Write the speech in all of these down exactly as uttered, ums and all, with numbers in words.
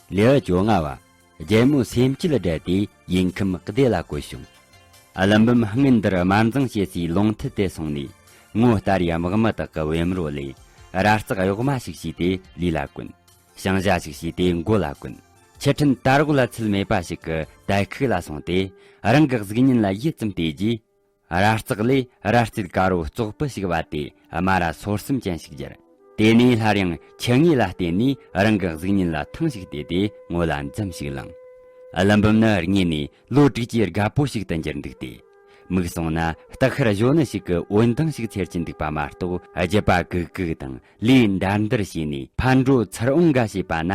ལེའུ་བཅོ་ལྔ་བ། རྒྱལ་མོ་སེམས་བསྐྱེད་བསྒྲལ་ཏེ་ཡུལ་ཁམས་བདེ་ལ་བཀོད་བྱུང་། ཀླུ་འབུམ་སྔོན་དུར་དམར་འཛིང་བྱེད་སའི་ལུང་ཐད་དེ་སོང་ནས། ངོ་ལྟ་རེའི་དམག་མི་དག་གི་བེམ་རོ་ལས་ར་རྩེག་གཡོག་མ་ཞིག་བྱས་ཏེ་ལུས་ལ་གོན། ཞང་ཞྭ་ཞིག་བྱས་ཏེ་མགོ་ལ་གོན། ཆུ་ཕྲན་ད་རོག་ལ་ཚུལ་མེད་པ་ཞིག་གི་དལ་ཁུག་ལ་སོང་སྟེ། རང་གི་གཟུགས་བརྙན་ལ་ཡིད་ཙམ་བལྟས་རྗེས། ར་རྩེག་ལས་ར་རྩེད་དཀར་བོ་བཙོག་པོ་ཞིག་བབས་ཏེ། དམར་ར་སོར་གསུམ་ཅན་ཞིག་གྱུར། དེ་ནས་སླར་ཡང་ཆུ་ངོས་ལ་བལྟས་ནས། རང་གི་གཟུགས་བརྙན་ལ་ཐེངས་ཤིག་བལྟས་ཏེ། ངོ་ལ་འཛུམ་ཞིག་བླངས། ཀླུ་འབུམ་ནི་དངོས་ནས་ལོ་དྲུག་ཅུའི་རྒད་པོ་ཞིག་ཏུ་འགྱུར་འདུག་སྟེ། མིག་སོང་ན་སྟག་ཤར་གཞོན་ནུ་ཞིག་གི་འོད་མདངས་ཤིག་འཚེར་གྱིན་འདུག་པ་མ་གཏོགས། རྒྱུད་པ་གུག་གུག་དང་ལུས་འདར་འདར་བྱས་ནས། ཕར་འགྲོ་ཚུར་འོང་འགའ་བྱས་པ་ན།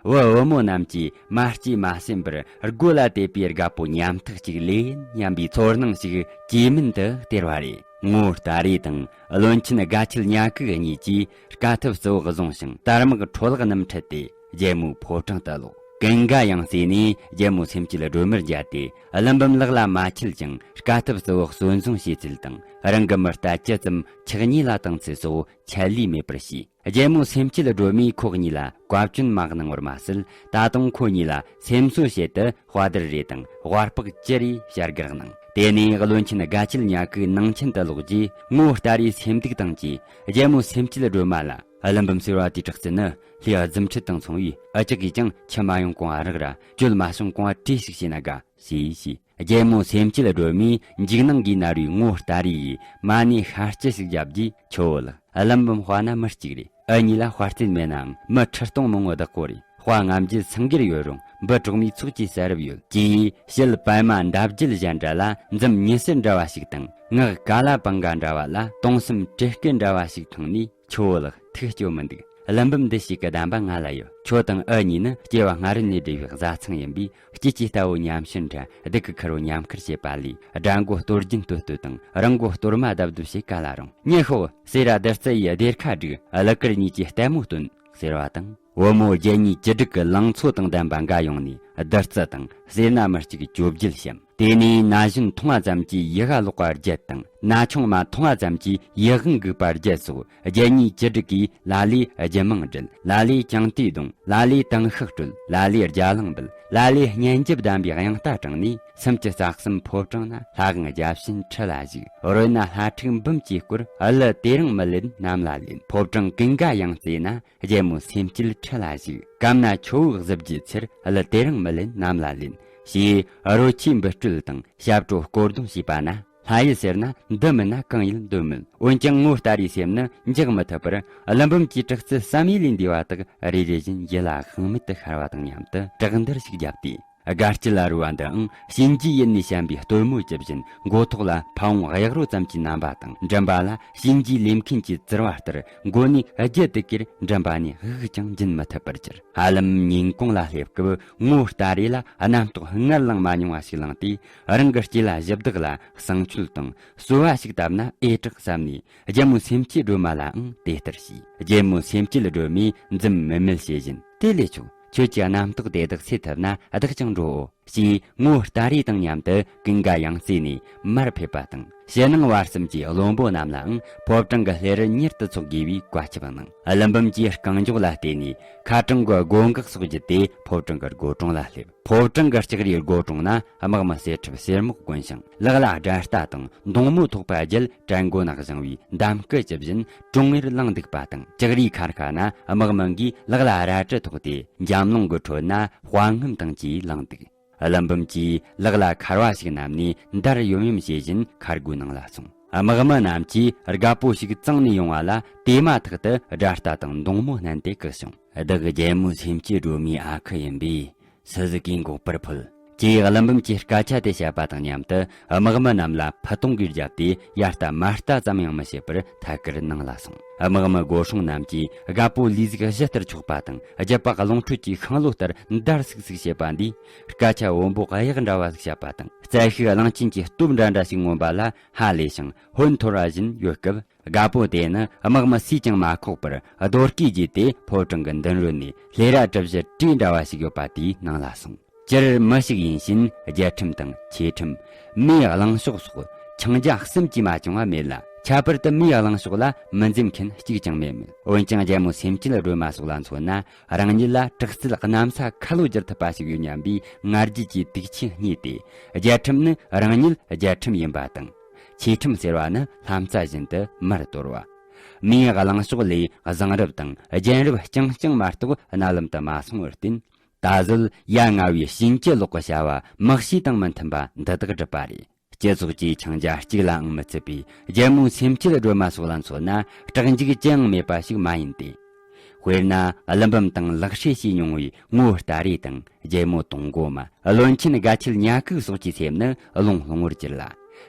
བུ་བུ་མོ་རྣམས་ཀྱིས་མ་སྐྱེས་མ་ཟིན་པར་སྒོ་ལ་དེད་པའི་རྒད་པོ་ཉམ་ཐག་ཅིག་ལོས་ཡིན་སྙམ་པའི་ཚོར་སྣང་ཞིག་ཇེ་མུན་དུ་སྟེར་བ་རེད། ངོ་ལྟ་རེ་དང་བློན་ཆེན་དགའ་ཁྱིལ་ཉ་གི་གཉིས་ཀྱིས་དཀའ་ཐུབ་རྩི་འོག་བཟུང་ཞིང་། དར་དམག་འཕྲོ་བརླག་རྣམས་ཁྲིད་དེ་རྒྱལ་མོའི་ཕོ་བྲང་དུ་ལོག། ཀུན་དགའ་ཡང་རྩེ་ནས་རྒྱལ་མོ་སེམས་བསྐྱེད་སྒྲོལ་མར་མཇལ་ཏེ། ཀླུ་འབུམ་ལག་ལ་མ་ཁྱིལ་ཅིང་། དཀའ་ཐུབ་རྩི་འོག་གསོན་བཟུང་བྱས་ཚུལ་དང་། རང་གི་མི་རྟ་ཇི་ཙམ་ཆག་ཉེས་ལ་བཏང་ཚུལ་སོགས་ཆད་ལུས་མེད་པར་བྱས། རྒྱལ་མོ་སེམས་བསྐྱེད་སྒྲོལ་མས་ཁོ་གཉིས་ལ་བཀའ་བཀྱོན་མ་གནང་བར་མ་ཟད། ད་དུང་ཁོ་གཉིས་ལ་སེམས་གསོ་བྱེད་དུ་དཔའ་དར་རེ་དང་དབའ་ལྤགས་ཅི་རེ་བྱ་དགའ་གནང་། དེ་ནས་བློན་ཆེན་དགའ་ཁྱིལ་ཉ་གི་ནང་ཆེན་དུ་ལོག་རྗེས། ངོ་ལྟ་རེའི་སེམས་སྡུག་དང་བཅས། རྒྱལ་མོ་སེམས་བསྐྱེད་སྒྲོལ་མ་ལ། ཀླུ་འབུམ་ཟེར་བ་དེའི་དྲག་རྩལ་ནི་ལྷའི་རྫུ་འཕྲུལ་དང་མཚུངས་པས། འུ་ཅག་གིས་ཀྱང་ཁྱི་མ་ཡོང་གོང་ང་རག་ར། གྱོད་མ་བྱུང་གོང་ང་གྲོས་ཤིག་བྱས་ན་དགའ་ཞེས་བཤད། རྒྱལ་མོ་སེམས་བསྐྱེད་སྒྲོལ་མས་འཇིགས་སྣང་གིས་མནར་བའི་ངོ་ལྟ་རེ་ཡི་མ་ཎི་ཤ་སྐྱི་ཞིག་བརྒྱབ་རྗེས། ཁྱོ་བོ་ལགས། ཀླུ་འབུམ་དཔའ་ན་མི་གཅིག་རེད། འུ་གཉིས་ལ་དཔའ་རྩལ་མེད་ནའང་མི་ཁྲི་སྟོང་མང་བོ་བདག་པོ་རེད། དཔའ་ལྔ་འབྱེད་སེང་གེར་ཡོད་རུང་། འབུ་གྲོག་མའི་ཚོགས་ཀྱིས་ཟ་རུབ་ཡོད། ཀྱེ། བྱད་པད་མ་འདབ་བརྒྱད་གཞན་འདྲ་ལ། འཛུམ་ཉི་ཟེར་འདྲ་བ་ཞིག་དང་། ངག་ཀ་ལ་པང་ག་འདྲ་བ་ལ། དུང་སེམས་དྲེད་སྐད་འདྲ་བ་ཞིག་འཐུང་ནས། ཁྱོ་བོ་ལགས། ཐུགས་སྐྱོ་མི་འདུག། ཀླུ་འབུམ་འདི་ཞིག་གི་གདམས་པ་ང་ལ་ཡོད། ཁྱོད་དང་འུ་གཉིས་ནི་སྐྱེ་བ་སྔ་རོལ་ནས་འབྲེལ་བའི་བཟའ་ཚང་ཡིན་པས། སྐྱིད་ཀྱི་རྟ་བོ་ཉམས་ཞིབ་འདྲ། སྡུག་གི་ཁུར་བོ་མཉམ་ཁུར་བྱེད་པ་ལས། དགྲ་མགོ་གཏོར་རྒྱུན་གཏོད་གཏོད་དང་། རང་མགོ་གཏོར་མ་བརྡབ་བརྡབ་བྱེད་ག་ལ་རུང་། མྱི་ཤོག། སེ་ར་བདུད་རྩི་ཡི་སྡེར་ཁ་བསྒྲིགས། གླུ་གར་གཉིས་ཀྱི་ལྟད་མོ་སྟོན། ཟེར་བ་དང་། བུ་མོ་བརྒྱད་གཉིས་བཅུ་དྲུག་གི་ལང་ཚོ་དང་ལྡན་པ་འགའ་ཡོང་ནས། བདུད་རྩི་དང་སེར་སྣ་མི་གཅིག་གི་གྱོ་བརྒྱད་བཤམས། དེ་ནས་ན་གཞོན་མཐོང་བ་ཙམ་གྱིས་ཡི་ག་ལོག་པ་བརྒྱད་དང་། ན་ཆུང་མ་མཐོང་བ་ཙམ་གྱིས་ཡིད་དབང་འགུག་པ་བརྒྱད་སོགས། བརྒྱད་གཉིས་བཅུ་དྲུག་གིས་ལ་ལས་རྒྱུད་མང་བསྒྲལ། ལ་ལས་ཀྱང་ཏི་བརྡུངས། ལ་ལས་ཏང་ཤག་དཀྲོལ། ལ་ལས་རྒྱ་གླིང་འབུད། ལ་ལས་སྙན་འཇེབས་ལྡན་པའི་དབྱངས་རྟ་དྲངས་ནས། སུམ་ཅུ་རྩ་གསུམ་ཕོ་བྲང་ན། ལྷ་དབང་བརྒྱ་བྱིན་ཁྲི་ལ་བཞུགས། རོལ་ན་ལྷ་ཕྲུག་འབུམ་གྱིས་བསྐོར། གླུ་དེ་རིང་མི་ལེན་ནམ་ལ་ལེན། ཕོ་བྲང་ཀུན་དགའ་ཡང་རྩེ་ན། རྒྱལ་མོ་སེམས་བསྐྱེད་ཁྲི་ལ་བཞུགས། གམ་ན་ཁྱོ་བོའི་གཟི་བརྗིད་འཚེར། གླུ་དེ་རིང་མི་ལེན་ནམ་ལ་ལེན། ཞེས་རོལ་ཆས་འབུད་དཀྲོལ་དང་། ཞབས་བྲོ་སྐོར་རྡུང་བྱས་པ་ན། ལྷ་ཡུལ་ཟེར་ན་འདི་མིན་ན་གང་ཡིན་འདོད་མོད། འོན་ཀྱང་ངོ་ལྟ་རེའི་སེམས་ནི་འཇགས་མི་ཐུབ་པར། ཀླུ་འབུམ་གྱི་དྲག་རྩལ་བསམ་ཡས་ལས་འདས་པ་དག་རེ་རེ་བཞིན་ཡིད་ལ་དབང་མེད་དུ་ཤར་བ་དང་མཉམ་དུ་བྲག་འདར་ཞིག་བརྒྱབ་སྟེ། དགའ་སྐྱིད་ལ་རོལ་བ་འདིའང་གཤིན་རྗེའི་ཡུལ་ནས་བཤམས་པའི་སྟོན་མོ་ཇི་བཞིན། མགོ་ཐོག་ལ་ཕ་བོང་གཡག་རོ་ཙམ་གྱི་རྣམ་པ་དང་། མགྲིན་པ་ལ་གཤིན་རྗེའི་ལས་མཁན་གྱི་བཙིར་བ་ལྟར། མགོ་ནས་རྒྱུ་དུ་ཀིར། མགྲིན་པ་ནས་དབུགས་ཀྱང་འབྱིན་མི་ཐུབ་པར་གྱུར། ཧ་ལམ་ཉིན་གུང་ལ་སླེབས་སྐབས། ངོ་ལྟ་རེ་ལ་རྣམ་རྟོག་སྔར་ལངས་མ་མྱོང་བ་ཞིག་ལངས་ཏེ། རང་གི་སྐེ་ལ་གཞི་བདག་ལ་གསང་མཆོད་དང་གསོལ་བ་ཞིག་བཏབ་ན་ཨེ་དྲག་བསམ་ནས། རྒྱལ་མོ་སེམས་བསྐྱེད་སྒྲོལ་མ་ལའང་དེ་ལྟར་བྱས། རྒྱལ་མོ་སེམས་བསྐྱེད་སྒྲོལ་མས་འཛུམ་དམུལ་དམུལ་བྱེད་བཞིན། དེ་ལས་ཆོག། ཁྱོད་ཀྱི་རྣམ་རྟོག་དེ་དག་སེལ་ཐུབ་ན་བདག་ཀྱང་འགྲོའོ། ཞེས་ངོ་ལྟ་རེ་དང་མཉམ་དུ་ཀུན་དགའ་ཡང་རྩེ་ནས་མར་ཕེབས་པ་དང་། ཕྱི་ནང་བར་གསུམ་གྱི་བློན་པོ་རྣམས་ལའང་ཕོ་བྲང་གི་ལྷེ་རུ་མྱུར་དུ་ཚོགས་དགོས་པའི་བཀའ་ཁྱབ་གནང་། ཀླུ་འབུམ་གྱིས་རྐང་མགྱོགས་ལ་བརྟེན་ནས་ཁ་གྲངས་ཀྱི་སྒོ་འགག་སོགས་བརྒྱུད་དེ་ཕོ་བྲང་གི་སྒོ་དྲུང་ལ་སླེབས། ཕོ་བྲང་གི་ལྕགས་རིའི་སྒོ་དྲུང་ན་དམག་མི་གསེར་ཁྲབ་གསེར་མོ་གོན་ཞིང་། ལག་ལ་དགྲ་རྟ་དང་མདུང་མོ་ཐོགས་པ་བརྒྱད། གྲལ་མགོ་ན་བཞེངས་པའི་འདམ་སྐུ་ཇི་བཞིན་ཀྲོང་ངེར་ལངས་འདུག་པ་དང་། ལྕགས་རིའི་ཁར་ཁ་ན་དམག་མི་འགས་ལག་ལ་རལ་གྲི་ཐོགས་ཏེ། འཇམ་རླུང་གི་ཁྲོད་ན་དཔའ་རྔམ་དང་བཅས་ལངས་འདུག། ཀླུ་འབུམ་གྱིས་ལག་ལ་འཁར་བ་ཞིག་བསྣམས་ནས་འདར་ཡོམ་ཡོམ་བྱེད་བཞིན་ཁར་སྒོའི་ནང་ལ་སོང་། དམག་མི་རྣམས་ཀྱིས་རྒད་པོ་ཞིག་གཙང་ནས་ཡོང་བ་ལ་དེ་མ་ཐག་ཏུ་དགྲ་རྟ་དང་མདུང་མོ་བསྣན་ཏེ་བཀག་བྱུང་། བདག་རྒྱལ་མོ་སེམས་བསྐྱེད་སྒྲོལ་མའི་ཨ་ཁུ་ཡིན་པས། སུ་ཟིག་གིས་འགོག་པར་ཕོད། ཅེས་ཀླུ་འབུམ་གྱིས་སྐད་ཆ་དེ་བཤད་པ་དང་མཉམ་དུ། དམག་མི་རྣམས་ལ་ཕུ་དུང་གིས་བརྒྱབ་སྟེ། ཡར་ལྟ་མར་ལྟ་ཙམ་ཡང་མི་བྱེད་པར་ཐད་ཀར་ནང་ལ་སོང་། དམག་མི་སྒོ་སྲུང་རྣམས་ཀྱིས་རྒད་པོ་ལུས་ཟུག་གཞུ་ལྟར་འཁྱོག་པ་དང་། རྒྱུ་པགས་རླུང་ཁྲོད་ཀྱི་ཤིང་ལོ་ལྟར་འདར་སིག་སིག་བྱེད་པ་འདིས། སྐད་ཆ་བོན་པོ་གཡག་འདྲ་བ་ཞིག་བཤད་པ་དང་། རྩྭ་ཤུགས་གླང་ཆེན་གྱི་སྟོབས་འདྲ་འདྲ་ཞིག་མངོན་པ་ལ་ཧ་ལས་ཤིང་ཧོན་འཐོར་བ་བཞིན་ཡོད་སྐབས། རྒད་པོ་དེ་ནི་དམག་མི་སུས་ཀྱང་མ་ཁོག་པར་རྡོ་སྐས་བརྒྱུད་དེ་ཕོ་བྲང་གི་མདུན་རོལ་ནས་ལྷས་ར་གྲུ་བཞི་བྲིས་འདྲ་བ་ཞིག་ཡོད་པ་དེའི་ནང་ལ་སོང་། སྤྱིར་མི་ཞིག་ཡིན་ཕྱིན་རྒྱལ་ཁྲིམས་དང་ཆོས་ཁྲིམས། མིའི་གླེང་ཕྱོགས་སོགས་འཆིང་རྒྱ་གསུམ་གྱིས་མ་བཅིངས་པ་མེད་ལ། ཁྱད་པར་དུ་མིའི་གླེང་ཕྱོགས་ལ་མི་འཛེམ་མཁན་གཅིག་ཀྱང་མེད་མོད། འོན་ཀྱང་རྒྱལ་མོ་སེམས་ཅན་སྒྲོལ་མ་སོགས་ལ་མཚོན་ན། རང་ཉིད་ལ་དྲག་རྩལ་གནམ་ས་ཁ་ལོ་བསྒྱུར་ཐུབ་པ་ཞིག་ཡོད་སྙམ་པའི་ང་རྒྱལ་གྱི་དུག་ཆེན་བརྙེས་ཏེ། རྒྱལ་ཁྲིམས་ནི་རང་ཉིད་རྒྱལ་ཁྲིམས་ཡིན་པ་དང་། ཆོས་ཁྲིམས་ཟེར་བ་ནི་ལྷ་རྩ་བཞིན་དུ་མར་དོར་བ། མིའི་གླེང་ཕྱོགས་ལས་བཟང་རབས་དང་རྒྱལ་རབས་རྐྱང་རྐྱང་མ་གཏོགས་རྣ་ལམ་དུ་མ་སོང་བར་བརྟེན། ད་གཟོད་ཡ་ང་བའི་བྱིན་གྱིས་རློབ་པའི་བྱ་བ་དམག་བྱས་དང་མི་མཐུན་པ་འདི་དག་བསྒྲུབས་པ་རེད། སྤྱི་ཚོགས་ཀྱི་འཆིང་རྒྱ་གཅིག་ལའང་མི་ཚུད་པའི་རྒྱལ་མོ་སེམས་ཅན་སྒྲོལ་མ་སོགས་ལ་མཚོན་ན། སྐྲག་འཇུག་ཅི་ཡང་མེད་པ་ཞིག་མ་ཡིན་ཏེ། དཔེར་ན། ཀླུ་འབུམ་དང་ལག་བསྲེས་བྱས་མྱོང་བའི་ངོ་ལྟ་རེ་དང་། རྒྱལ་མོ་དུང་མགོ་མ། བློན་ཆེན་དགའ་ཆེན་ཉ་གི་སོགས་ཀྱི་སེམས་ནི་རླུང་ལྷུང་བར་གྱུར་ལ།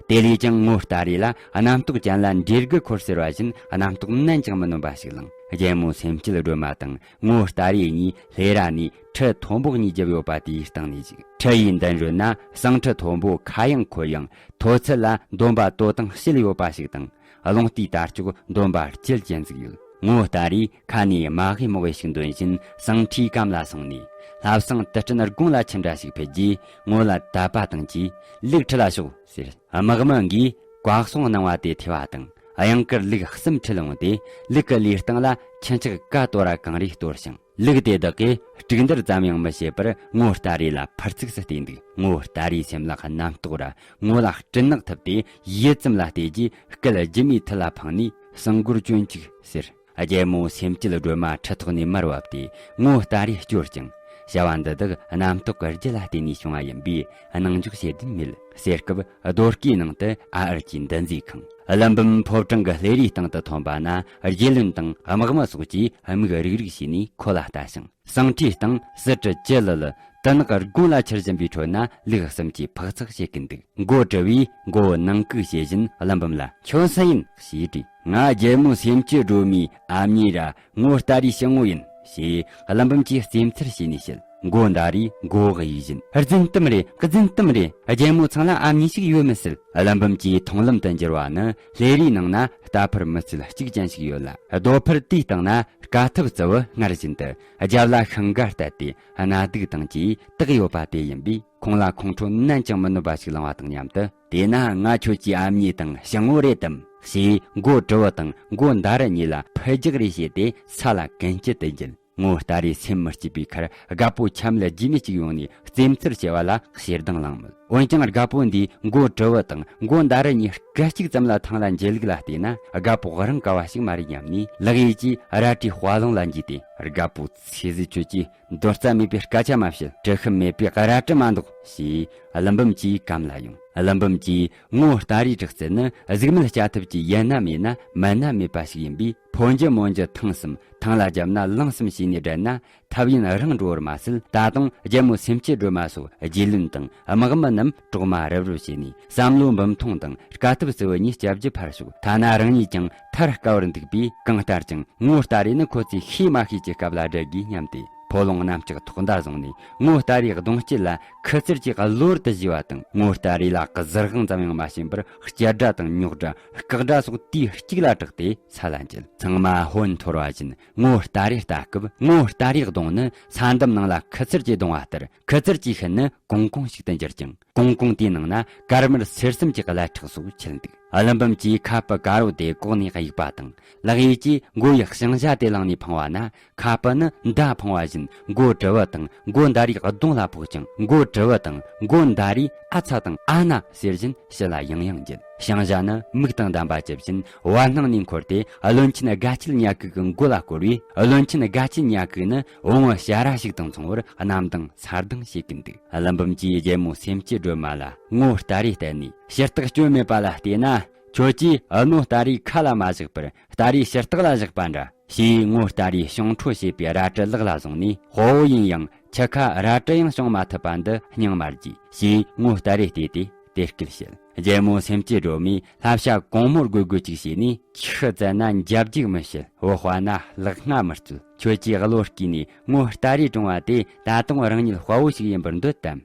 དེ་ལས་ཀྱང་ངོ་ལྟ་རེ་ལ་རྣམ་རྟོག་ཅན་ལ་འབྲས་བུ་འཁོར་ཟེར་བ་བཞིན། རྣམ་རྟོག་ནན་ཅིང་མི་ནོན་པ་ཞིག་ལངས། རྒྱལ་མོ་སེམས་ཅན་སྒྲོལ་མ་དང་ངོ་ལྟ་རེ་གཉིས་ལྷེ་ར་ནས་ཁྲི་མཐོན་པོ་གཉིས་བརྒྱབ་ཡོད་པ་དེའི་སྟེང་ནས་བཞུགས། ཁྲི་ཡི་མདུན་རོལ་ན་ཟངས་ཁྲི་མཐོན་པོ་ཁ་གཡང་འཁོར་ཡང་མཐོ་ཚད་ལ་འདོམ་པ་དོ་དང་བྱེད་ཡོད་པ་ཞིག་དང་། རླུང་རྟའི་དར་ལྕོག་འདོམ་པ་སྐྱིལ་ཅན་ཟིག་ཡོད། ངོ་ལྟ་རེ་ཁ་ནས་མ་ཧེ་མོ་ཝེ་ཞིག་འདོན་བཞིན་ཟངས་ཁྲིའི་གམ་ལ་སོང་ནས། ལྷ་བསང་དུ་སྤྲིན་དགུང་ལ་ཆུ་འདྲ་ཞིག་ཕུལ་རྗེས། ངོ་ལ་དད་པ་དང་བཅས། ལུག་ཁྲིད་ལ་ཤོག་ཟེར། དམག་མི་འགས་བཀའ་གསུང་གནང་བ་དེ་ཐོས་པ་དང་། གཡང་དཀར་ལུག་གསུམ་ཁྲིད་འོངས་ཏེ། ལུག་གི་ལུས་སྟེང་ལ་ཁྱི་ལྕགས་ཀ་དོ་ར་གང་རེ་གཏོར་ཞིང་། ལུག་དེ་དག་གིས་དཀྲུག་འདུར་ཙམ་ཡང་མི་བྱེད་པར་ངོ་ལྟ་རེ་ལ་ཕར་ཚིགས་སུ་བལྟས་འདུག། ངོ་ལྟ་རེའི་སེམས་ལ་རྣམ་རྟོག་ར། ངོ་ལ་སྤྲིན་ནག་ཐིབས་ཏེ། ཡུད་ཙམ་ལ་བལྟས་རྗེས་སྐད་ལྗིད་མོའི་མཐིལ་ལ་འཕངས་ནས། གསང་སྒོར་སྐྱོན་ཅིག་ཟེར། རྒྱལ་མོ་སེམས་ཅན་སྒྲོལ་མ་ཁྲི་ཐོག་ནས་མར་བབས་ཏེ། ངོ་ལྟ་རེ་སྐྱོར་ཅིང་། བྱ་བ་འདི་དག་རྣམ་རྟོག་གི་རྒྱུ་ལ་བརྟེན་ནས་བྱུང་བ་ཡིན་པས་སྣང་འཇོག་བྱེད་དོན་མེད་ཟེར་སྐབས། རྡོ་སྐས་ནང་དུ་ཨ་ཨར་གྱི་འདུ་འཛིས་ཁེངས། ཀླུ་འབུམ་ཕོ་བྲང་གི་ལྷས་རའི་སྟེང་དུ་ཐོན་པ་ན། རྗེ་བློན་དང་དམག་མི་སོགས་ཀྱིས་མིག་རིག་རིག་བྱས་ནས་ཁོ་ལ་ལྟ་ཞིང་། ཟངས་ཁྲིའི་སྟེང་སི་ཀྲི་ཅི་ལི་ལི། དུ་ནག་དགུང་ལ་འཕྱར་བཞིན་པའི་ཁྲོད་ན་ལུག་གསུམ་གྱིས་འཕག་འཚག་བྱེད་ཀྱིན་འདུག། མགོ་དཀྲུ་བས་མགོ་བོ་ནང་བཀུག་བྱེད་བཞིན་ཀླུ་འབུམ་ལ། ཁྱོད་སུ་ཡིན་ཞེས་དྲིས། ང་རྒྱལ་མོ་སེམས་ཅན་སྒྲོལ་མའི་ཨ་མྱེས་ར་ངོ་ལྟ་རེའི་ཞི་ངོ་ཡིན་ཞེས་ཀླུ་འབུམ་གྱིས་རྩེད་མཚར་བྱས་ནས་བཤད། མགོ་མདའ་རེས་མགོ་བོ་གཡས་བཞིན། རྫུན་གཏམ་རེད། རྫུན་གཏམ་རེད། རྒྱལ་མོ་ཚང་ལ་ཨ་མྱེས་ཤིག་ཡོད་མི་སྲིད། ཀླུ་འབུམ་གྱི་མཐོང་ལམ་དུ་འགྱུར་བ་ནི་ལྷས་རའི་ནང་ན་རྟ་ཕོར་མི་ཚད་གཅིག་ཅན་ཞིག་ཡོད་ལ། རྡོ་ཕོར་དེའི་སྟེང་ན་དཀའ་ཐུབ་རྩི་བོ་སྔར་བཞིན་དུ་རྒྱབ་ལ་ཤིང་འགའ་བཏད་དེ་སྣ་སྡུག་དང་བཅས་བཏེགས་ཡོད་པ་དེ་ཡིན་པས། ཁོང་ལ་ཁོང་ཁྲོ་ནན་ཅིང་མི་ནོན་པ་ཞིག་ལངས་པ་དང་མཉམ་དུ། དེས་ན་ང་ཁྱོད་ཀྱི་ཨ་མྱེས་དང་ཞི་ངོ་རེད་དམ་ཞེས་མགོ་དཀྲུ་བོ་དང་མགོ་མདའ་རུ་གཉིས་ལ་ཕུད་རྒྱག་རེས་བྱས་ཏེ་ས་ལ་གན་རྐྱལ་དུ་འགྱེལ། ངོ་ལྟ་རེས་སེམས་མི་སྐྱིད་པའི་ཁར་རྒད་པོ་ཆམ་ལ་རྗེས་མི་གཅིག་ཡོང་ནས་རྩེད་མཚར་བྱེད་པ་ལ་ཞེ་སྡང་ལངས་མོད། འོན་ཀྱང་རྒད་པོ་འདིས་མགོ་དཀྲུ་བོ་དང་མགོ་མདའ་རུ་གཉིས་སྐད་ཅིག་ཙམ་ལ་ཐང་ལ་འགྱེལ་ལུགས་ལ་བལྟས་ན། རྒད་པོ་རང་ག་བ་ཞིག་མ་རེད་སྙམ་ནས་ལག་གཡས་ཀྱིས་རལ་གྲིའི་དཔའ་ལུང་ལ་འཇུས་ཏེ། རྒད་པོ་ཚེ་ཟད། ཁྱོད་ཀྱིས་འདོད་རྩ་མེད་པའི་སྐད་ཆ་མ་བཤད། དཀྲུག་ཤིང་མེད་པའི་རལ་གྲི་མ་འདོགས་ཞེས་ཀླུ་འབུམ་གྱི་གམ་ལ་ཡོང་། ཀླུ་འབུམ་གྱིས་ངོ་ལྟ་རེའི་དྲག་རྩལ་ནི་གཟུགས་མེད་སྐྱ་ཐབས་ཀྱི་ཡན་ན་མེད་ན་མན་ན་མེད་པ་ཞིག་ཡིན་པས། ཕོ་འགྱུར་མོ་འགྱུར་ཐང་གསུམ་ཐང་ལ་བརྒྱབ་ན་ལངས་གསུམ་བྱས་ནས་བསྒྲལ་ན། ཐབས་ཡིན་རང་འགྲོ་བར་མ་ཟད། ད་དུང་རྒྱལ་མོ་སེམས་ཅན་སྒྲོལ་མ་སོགས་རྗེ་བློན་དང་དམག་མི་རྣམས་གྲོག་མ་རབ་རིབ་བྱས་ནས་བསམ་བློ་འབུམ་ཐོང་དང་དཀའ་ཐུབ་རྩི་བོ་གཉིས་སྐྱབས་ཀྱི་ཕར་ཞོག། ཐ་ན་རང་ཉིད་ཀྱང་ཐར་དཀའ་བར་འདུག་པས། གང་ལྟར་ཀྱང་ངོ་ལྟ་རེ་ནི་ཁོ་ཚོས་ཤེས་མ་ཤེས་ཀྱི་སྐབས་ལ་བསྒྲལ་དགོས་སྙམ་སྟེ། ཕོ་ལོང་གནམ་ལྕགས་ཐོག་མདའ་བཟུང་ནས་ངོ་ལྟ་རེའི་གདོང་དཀྱིལ་ལ་ཁུ་ཚུར་གྱིས་གློ་བུར་དུ་བཞུས་པ་དང་། ངོ་ལྟ་རེ་ལ་གཟི་དབང་ཙམ་ཡང་མ་བྱིན་པར་སྐྱ་སྒྲ་དང་རྙོག་སྒྲ་སྐག་སྒྲ་སོགས་དུས་གཅིག་ལ་གྲགས་ཏེ་ས་ལ་འགྱེལ། ཚང་མ་ཧོན་འཐོར་བ་བཞིན། ངོ་ལྟ་རེ་ལྟ་སྐབས། ངོ་ལྟ་རེའི་གདོང་ནི་ས་འདམ་ནང་ལ་ཁུ་ཚུར་གྱིས་བརྡུངས་པ་ལྟར། ཁུ་ཚུར་གྱི་ཤུན་ནི་གོང་གོང་ཞིག་ཏུ་འགྱུར་ཅིང་། གོང་གོང་དེའི་ནང་ན་དཀར་དམར་སེར་གསུམ་གྱི་ཀླད་ཁྲག་སོགས་ཆིལ་འདུག། ཀླུ་འབུམ་གྱིས་ཁ་སྤུ་དཀར་པོ་དེ་ལྐོག་ནས་གཡུགས་པ་དང་། ལག་གཡས་ཀྱིས་མགོ་ཡི་ཤིང་བྱ་དེ་བླངས་ནས་འཕང་བ་ན། ཁ་སྤུ་ནི་མདའ་འཕང་བ་བཞིན་མགོ་དཀྲུ་བོ་དང་མགོ་མདའ་རེའི་གདོང་ལ་ཕོག་ཅིང་། མགོ་དཀྲུ་བོ་དང་མགོ་མདའ་རེས་ཨ་ཚ་དང་ཨ་ན་ཟེར་བཞིན་ཕྱི་ལ་ཡང་ཡང་འགྱེལ། ཤིང་བྱ་ནི་མིག་དང་ལྡན་པ་ཇི་བཞིན་བར་སྣང་ནས་འཁོར་ཏེ། བློན་ཆེན་དགའ་ཆེན་ཉ་གི་གི་མགོ་ལ་བསྐོར་བས། བློན་ཆེན་དགའ་ཆེན་ཉ་གི་ནི་བོང་བུ་ཞ་ར་ཞིག་དང་མཚུངས་པར་རྣམ་དང་ཚ་གདུང་བྱེད་ཀྱིན་འདུག། ཀླུ་འབུམ་གྱིས་རྒྱལ་མོ་སེམས་ཅན་སྒྲོལ་མ་ལ་ངོ་ལྟ་རེ་བསྟན་ནས། ཞུ་སྟེགས་སྐྱོན་མེད་པ་ལ་བལྟས་ན། ཁྱོད་ཀྱིས་རྣོ་ལྟ་རེའི་ཁ་ལ་མ་བཞག་པར་ལྟ་རེའི་ཞུ་སྟེགས་ལ་བཞག་པ་འདྲ། ཞེས་ངོ་ལྟ་རེའི་ཤིང་ཁྲོ་བྱེད་པའི་རལ་གྲི་ལག་ལ་བཟུང་ནས། དཔའ་བོ་ཡིན་ཡང་ཁྱི་ཁ་རལ་གྲི་ཡང་བྱུང་མ་ཐུབ་པ་འདི་སྙིང་མ་རྗེ། ཞེས་ངོ་ལྟ་རེ་བལྟས་ཏེ་དེ་སྐད་བཤད། རྒྱལ་མོ་སེམས་ཅན་སྒྲོལ་མས་ལྷ་བྱ་གོང་མོར་རྒོད་རྒོད་ཅིག་བྱས་ནས། ཆུ་བཙལ་ན་འཇབ་རྒྱུག་མི་བྱེད། བུ་དཔའ་ན་ལག་སྔ་མི་རྩོད། ཁྱོད་ཀྱིས་བློ་བསྐྱེད་ནས་ངོ་ལྟ་རེ་བཀྲོངས་པ་དེ་ད་དུང་རང་ཉིད་དཔའ་བོ་ཞིག་ཡིན་པར་འདོད་དམ།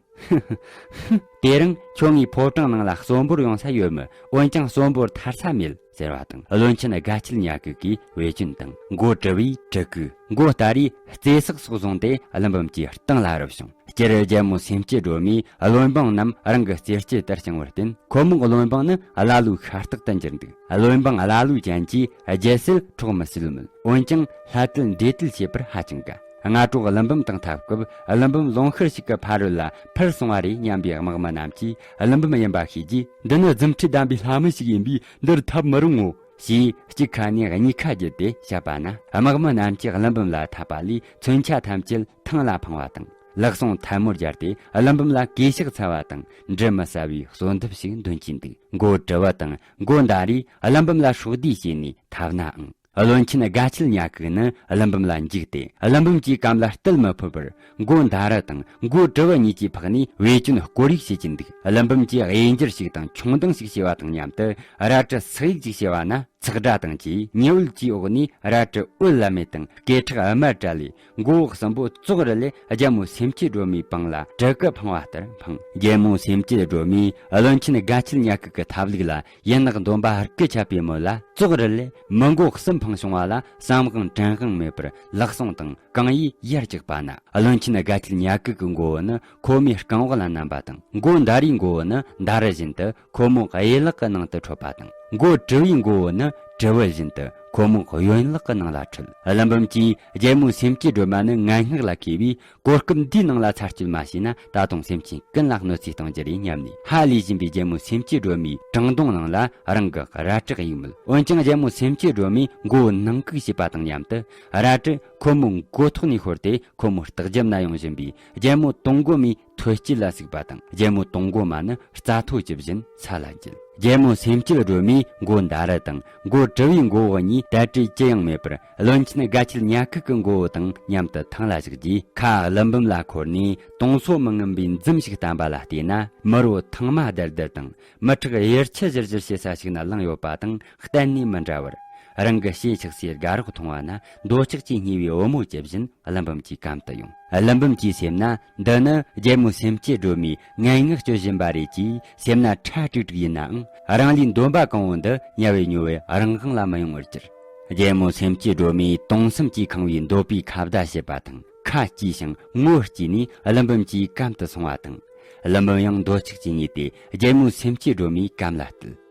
དེ་རིང་ཁྱོད་ངའི་ཕོ་བྲང་ནང་ལ་གསོན་པོར་ཡོང་ས་ཡོད་མོད། འོན་ཀྱང་གསོན་པོར་ཐར་ས་མེད་ཟེར་བ་དང་། བློན་ཆེན་དགའ་ཁྱིལ་ཉ་གི་གིས་བེ་ཅོན་དང་། མགོ་དྲུ་བས་དྲུ་གུ། མགོ་སྟ་རིས་རྩེ་སག་སོགས་བཟུང་སྟེ་བློན་འབུམ་གྱི་སྟེང་ལ་རུབ་བྱུང་། སྤྱིར་རྒྱལ་མོ་སེམས་བསྐྱེད་སྒྲོལ་མས་བློན་འབངས་རྣམས་རང་གི་རྩེར་སྐྱེལ་ལྟར་བསྐྱངས་པར་བརྟེན། ཁོ་མོ་བློན་འབངས་ནི་ཀླ་ཀློའི་ཤ་སྟག་ཏུ་གྱུར་འདུག། བློན་འབངས་ཀླ་ཀློའི་རྐྱེན་གྱིས་རྒྱལ་སྲིད་འཕྲོག་མི་སྲིད་མོད། འོན་ཀྱང་ལྷ་དད་འདྲེ་དད་བྱེད་པར་ཧ་ཅང་དགའ། སྔ་དྲོ་བློན་འབུམ་དང་འཐབ་སྐབས། བློན་འབུམ་ལོང་ཤུར་ཞིག་གི་ཕ་རོལ་ལ་འཕུར་སོང་བ་རེད་སྙམ་པའི་དམག་མི་རྣམས་ཀྱིས་བློན་འབུམ་ཡིན་པ་ཤེས་རྗེས། འདི་ནི་རྫུ་འཕྲུལ་ལྡན་པའི་ལྷ་མི་ཞིག་ཡིན་པས་འདིར་འཐབ་མི་རུང་ངོ་། ཞེས་གཅིག་ཁ་ནས་གཉིས་ཁ་བརྒྱུད་དེ་བཤད་པ་ན། དམག་མི་རྣམས་ཀྱིས་བློན་འབུམ་ལ་འཐབ་པ་ལས་མཚོན་ཆ་ཐམས་ཅད་ཐང་ལ་འཕངས་པ་དང་། ལག་ཟུང་ཐལ་མོ་སྦྱར་ཏེ་བློན་འབུམ་ལ་གུས་ཕྱག་འཚལ་བ་དང་། འབྲི་མི་ཟ་བའི་གསོལ་འདེབས་ཤིག་འདོན་གྱིན་འདུག། མགོ་དྲུ་བ་དང་མགོ་མདའ་རས་བློན་འབུམ་ལ་སྲོག་བསྡུས་བྱས་ནས་འཐབ་ནའང་། བློན་ཆེན་དགའ་ཁྱིལ་ཉ་གི་ནི་བློན་འབུམ་ལ་འཇིགས་ཏེ། བློན་འབུམ་གྱི་གམ་ལ་གཏད་མི་ཕོད་པར། མགོ་མདའ་ར་དང་མགོ་དྲུ་བ་གཉིས་ཀྱིས་འཕགས་ནས་བེ་ཅོན་སྐོར་ཡིག་བྱེད་ཀྱིན་འདུག། བློན་འབུམ་གྱིས་གཡས་འགྱུར་ཞིག་དང་མཆོང་ལྡིང་ཞིག་བྱས་པ་དང་མཉམ་དུ། རལ་གྲི་སག་ཡིག་ཅིག་བྱས་པ་ན། ཚག་སྒྲ་དང་བཅས་ཉི་འོད་ཀྱི་འོག་ནས་རལ་གྲི་འོད་ལ་མེ་དང་སྐེ་ཁྲག་དམར་བཀྲ་ལས། མགོ་བོ་གསུམ་པོ་ཙོག་རི་ལས་རྒྱལ་མོ་སེམས་བསྐྱེད་སྒྲོལ་མའི་པང་ལ་གྲི་གུ་འཕངས་པ་ལྟར་འཕངས། རྒྱལ་མོ་སེམས་བསྐྱེད་སྒྲོལ་མས་བློན་ཆེན་དགའ་ཁྱིལ་ཉ་གི་གི་ཐབས་ལུགས་ལ་ཡན་ལག་འདོན་པ་རྐུ་ཆད་པའི་མོད་ལ། ཙོག་རི་ལས་མི་མགོ་གསུམ་འཕངས་བྱུང་བ་ལ། བསམ་དབང་དྲན་དབང་མེད་པར་ལག་ཟུང་དང་གང་ཡིས་ཡར་བཀྱགས་པ་ན། བློན་ཆེན་དགའ་ཁྱིལ་ཉ་གི་གི་མགོ་བོ་ནི་ཁོ་མོའི་རྐང་འོག་ལ་བསྣམས་པ་དང་། མགོ་མདའ་རིའི་མགོ་བོ་ནི་མདའ་རི་བཞིན་དུ་ཁོ་མོའི་གཡས་ལག་གི་ནང་དུ་འཕྲོད་པ་དང་། མགོ་དྲུ་བའི་མགོ་བོ་ནི་དྲིལ་བུ་བཞིན་དུ་ཁོ་མོའི་གཡོན་ལག་གི་ནང་ལ་འཕྲོད། བློན་འབུམ་གྱིས་རྒྱལ་མོ་སེམས་བསྐྱེད་སྒྲོལ་མ་ནི་ངན་སྔགས་ལ་མཁས་པས། གོ་སྐབས་འདིའི་ནང་ལ་ཚར་གཅོད་མ་བྱས་ན། ད་དུང་སེམས་ཅན་ཀུན་ལ་གནོད་འཚེ་གཏོང་རྒྱུ་རེད་སྙམ་ནས། ཧ་ལས་བཞིན་པའི་རྒྱལ་མོ་སེམས་བསྐྱེད་སྒྲོལ་མའི་བྲང་གདོང་ནང་ལ་རང་གི་རལ་གྲི་གཡུགས་མོད། འོན་ཀྱང་རྒྱལ་མོ་སེམས་བསྐྱེད་སྒྲོལ་མས་མགོ་བོ་ནང་བཀུག་བྱས་པ་དང་མཉམ་དུ། རལ་གྲི་ཁོ་མོའི་མགོ་ཐོག་ནས་ཤོར་ཏེ། ཁོ་མོའི་ལྟག་རྒྱབ་ན་ཡོང་བཞིན་པའི་རྒྱལ་མོ་དུང་སྒོ་མའི་ཐོད་སྐྱེས་ལ་ཟུག་པ་དང་། རྒྱལ་མོ་དུང་སྒོ་མ་ནི་རྩྭ་ཐོ་ཅི་བཞིན་ས་ལ་འགྱེལ། རྒྱལ་མོ་སེམས་བསྐྱེད་སྒྲོལ་མའི་མགོ་མདའ་རི་དང་མགོ་དྲུ་བའི་མགོ་བོ་གཉིས་དལ་བྲེལ་ཅི་ཡང་མེད་པར། བློན་ཆེན་དགའ་ཁྱིལ་ཉ་གི་གི་མགོ་བོ་དང་མཉམ་དུ་ཐང་ལ་བཞག་རྗེས། ཁ་བློན་འབུམ་ལ་འཁོར་ནས་དུང་སོ་མི་ངམ་པའི་འཛུམ་ཞིག་བསྟན་པ་ལ་བལྟས་ན། མི་རོ་ཐང་མ་དལ་དལ་དང་། མི་ཁྲག་ཡེར་ཆུ་བཞུར་བཞུར་བྱེད་ས་ཞིག་ན་ལངས་ཡོད་པ་དང་གཏན་ནས་མི་འདྲ་བར། རང་གི་ཞེ་ཆགས་སའི་དགའ་རོགས་མཐོང་བ་ན། འདོད་ཆགས་ཀྱིས་བསྙེས་པའི་བུ་མོ་ཇི་བཞིན་བློན་འབུམ་གྱི་གམ་དུ་ཡོང་། བློན་འབུམ་གྱི་སེམས་ན། འདི་ནི་རྒྱལ་མོ་སེམས་བསྐྱེད་སྒྲོལ་མས་ངན་སྔགས་སྤྱོད་བཞིན་པ་རེད་ཅེས་སེམས་ན་ཁྲ་དྲིག་དྲིག་ཡིན་ནའང་། རང་ལུས་འདོན་པ་གང་བོ་འདི་དམྱལ་བའི་མྱོ་བས་རང་དབང་ལ་མི་ཡོང་བར་གྱུར། རྒྱལ་མོ་སེམས་བསྐྱེད་སྒྲོལ་མས་དུང་སུམ་གྱིས་ཁེངས་པའི་འདོད་པའི་ཁ་བརྡ་བྱེད་པ་དང་། ཁ་སྐྱེས་ཤིང་ངོ་སྐྱེས་ནས་བློན་འབུམ་གྱི་གམ་དུ་སོང་བ་དང་། བློན་འབུམ་ཡང་འདོད་ཆགས་ཀྱིས་བསྙེས་ཏེ་རྒྱལ་མོ་སེམས་བསྐྱེད་སྒྲོལ་མའི་གམ་ལ་བཏུད།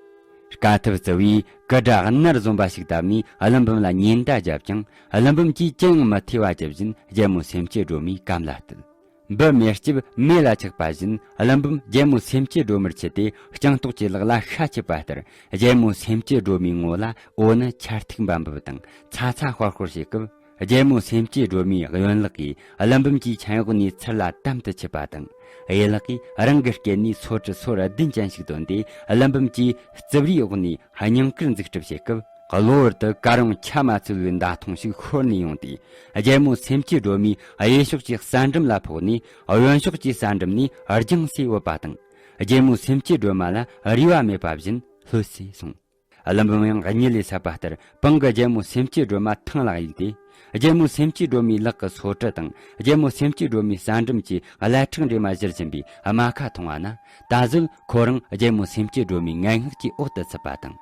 དཀའ་ཐུབ་རྩི་བས་སྐུ་དགྲ་གནར་བཟུང་བ་ཞིག་བཏབ་ནས་བློན་འབུམ་ལ་ཉེན་བརྡ་བརྒྱབ་ཀྱང་། བློན་འབུམ་གྱིས་ཅི་ཡང་མི་ཐོས་པ་ཇི་བཞིན་རྒྱལ་མོ་སེམས་བསྐྱེད་སྒྲོལ་མའི་གམ་ལ་བཏུད། འབུ་མེ་ལྕེབ་མེ་ལ་ཆགས་པ་བཞིན། བློན་འབུམ་རྒྱལ་མོ་སེམས་བསྐྱེད་སྒྲོལ་མར་ཆུད་དེ་སྤྱང་ལྟོགས་ཀྱི་ལག་ལ་ཤ་ཆུད་པ་ལྟར། རྒྱལ་མོ་སེམས་བསྐྱེད་སྒྲོལ་མའི་ངོ་ལ་འོ་ནི་ཆར་ཐིགས་འབབ་འབབ་དང་ཚ་ཚ་ཤོར་ཤོར་བྱེད་སྐབས། རྒྱལ་མོ་སེམས་བསྐྱེད་སྒྲོལ་མའི་གཡོན་ལག་གིས་བློན་འབུམ་གྱི་མཆན་འོག་ནས་ཚུར་ལ་དམ་དུ་ཆུད་པ་དང་། གཡས་ལག་གིས་རང་གི་སྐེ་ནས་སོ་ཁྲི་སོར་བདུན་ཅན་ཞིག་བཏོན་ཏེ། བློན་འབུམ་གྱི་རྩིབ་རིའི་འོག་ནས་སྙིང་གར་འཛུགས་སྐྲུན་བྱེད་སྐབས། གློ་བུར་དུ་ཀ་རུང་ཆ་མ་ཚུད་པའི་མདའ་ཐུང་ཞིག་ཤོར་ནས་ཡོང་སྟེ། རྒྱལ་མོ་སེམས་བསྐྱེད་སྒྲོལ་མའི་གཡས་ཕྱོགས་ཀྱི་ས་འགྲམ་ལ་ཕོག་ནས། གཡོན་ཕྱོགས་ཀྱི་ས་འགྲམ་ནས་རྒྱང་སེ་བུད་པ་དང་། རྒྱལ་མོ་སེམས་བསྐྱེད་སྒྲོལ་མ་ལ་རུས་པ་མེད་པ་བཞིན་ལྷོད་སེ་སོང་། བློན་འབུམ་ཡང་གཉིད་ལས་སད་པ་ལྟར་པང་གི་རྒྱལ་མོ་སེམས་བསྐྱེད་སྒྲོལ་མ་ཐང་ལ་གཡུགས་ཏེ། རྒྱལ་མོ་སེམས་བསྐྱེད་སྒྲོལ་མའི་ལག་གི་སོ་ཁྲི་དང་། རྒྱལ་མོ་སེམས་བསྐྱེད་སྒྲོལ་མའི་ས་འགྲམ་གྱི་ཀླད་ཁྲག་འདྲེས་མ་བཞུར་བཞིན་པའི་རྨ་ཁ་མཐོང་བ་ན། ད་གཟོད་ཁོ་རང་རྒྱལ་མོ་སེམས་བསྐྱེད་སྒྲོལ་མའི་ངན་སྔགས་ཀྱི་འོག་ཏུ་ཚུད་པ་དང་།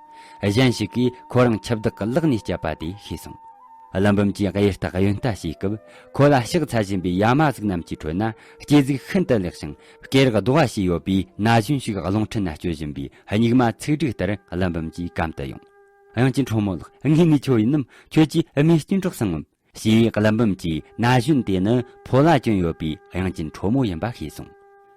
གཞན་ཞིག་གིས་ཁོ་རང་འཆི་བདག་གི་ལག་ནས་བསྐྱབས་པ་དེ་ཤེས་སོང་། བློན་འབུམ་གྱིས་གཡས་ལྟ་གཡོན་ལྟ་བྱེད་སྐབས། ཁོ་ལ་ཕྱག་འཚལ་བཞིན་པའི་ཡ་མ་གཟུགས་རྣམས་ཀྱི་ཁྲོད་ན། སྐྱེ་གཟུགས་ཤིན་ཏུ་ལེགས་ཤིང་སྐེ་རགས་ལྡོག་པ་ཞིག་ཡོད་པའི་ན་གཞོན་ཞིག་རླུང་འཕྲིན་ན་སྐྱོད་བཞིན་པའི་སྙིགས་མ་ཚིག་དྲུག་ལྟར་བློན་འབུམ་གྱི་གམ་དུ་ཡོང་། དབྱངས་ཅན་ཁྲོ་མོ་ལགས། ངས་ནི་ཁྱོད་ཡིན་ནམ། ཁྱོད་ཀྱིས་རྨས་སྐྱོན་སྲོག་སངས་ངམ། ཞེས་བློན་འབུམ་གྱིས་ན་གཞོན་དེ་ནི་ཕོ་ལ་གྱོན་ཡོད་པའི་དབྱངས་ཅན་ཁྲོ་མོ་ཡིན་པ་ཤེས་སོང་།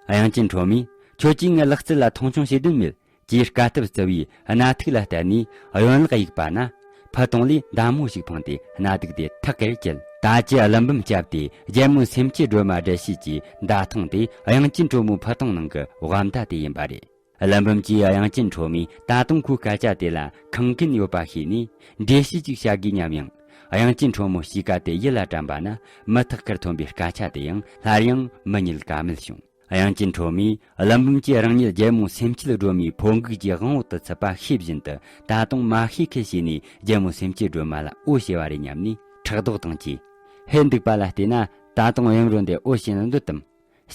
དབྱངས་ཅན་ཁྲོ་མོས། ཁྱོད་ཀྱིས་ངའི་ལག་རྩལ་ལ་མཐོང་ཆུང་བྱེད་དོན་མེད། ཅེས་དཀའ་ཐུབ་རྩི་བའི་སྣ་ཐུག་ལ་གཏད་ནས་གཡོན་ལག་གཡུགས་པ་ན། ཕུ་དུང་ལས་མདའ་མོ་ཞིག་འཕངས་ཏེ་སྣ་སྡུག་དེ་ཐག་གིར་བཅད། ད་ཅི་བློན་འབུམ་བསྐྱབས་ཏེ་རྒྱལ་མོ་སེམས་བསྐྱེད་སྒྲོལ་མ་བསྒྲལ་བྱེད་ཀྱི་མདའ་ཐུང་དེ་དབྱངས་ཅན་ཁྲོ་མོའི་ཕུ་དུང་ནང་གི་དབང་མདའ་དེ་ཡིན་པ་རེད། བློན་འབུམ་གྱིས་དབྱངས་ཅན་ཁྲོ་མོས་ད་དུང་ཁོའི་སྐད་ཆ་དེ་ལ་ཁེངས་སྐྱུང་ཡོད་པ་ཤེས་ནས། འགྲེལ་བཤད་ཅིག་བྱ་དགོས་སྙམ་ཡང་། དབྱངས་ཅན་ཁྲོ་མོའི་གཤིས་ཀ་དེ་ཡིད་ལ་དྲན་པ་ན། མི་ཐག་ཁར་ཐོན་པའི་སྐད་ཆ་དེ་ཡང་སླར་ཡང་མི་ཉིད་དགའ་མོས་བྱུང་། དབྱངས་ཅན་ཁྲོ་མོས་བློན་འབུམ་གྱིས་རང་ཉིད་རྒྱལ་མོ་སེམས་བསྐྱེད་སྒྲོལ་མའི་ཕོ་འགུགས་ཀྱི་དབང་འོག་ཏུ་ཚུད་པ་ཤེས་བཞིན་དུ། ད་དུང་མ་ཤེས་ཁུལ་བྱས་ནས་རྒྱལ་མོ་སེམས་བསྐྱེད་སྒྲོལ་མ་ལ་འོ་བྱེད་པ་རེད་སྙམ་ནས་ཕྲག་དོག་དང་བཅས། ཧེ་འདུག་པ་ལ་བལྟས་ན། ད་དུང་གཡུ་མགྲོན་དེ་འོ་བྱེད་ནི་འདོད་དམ།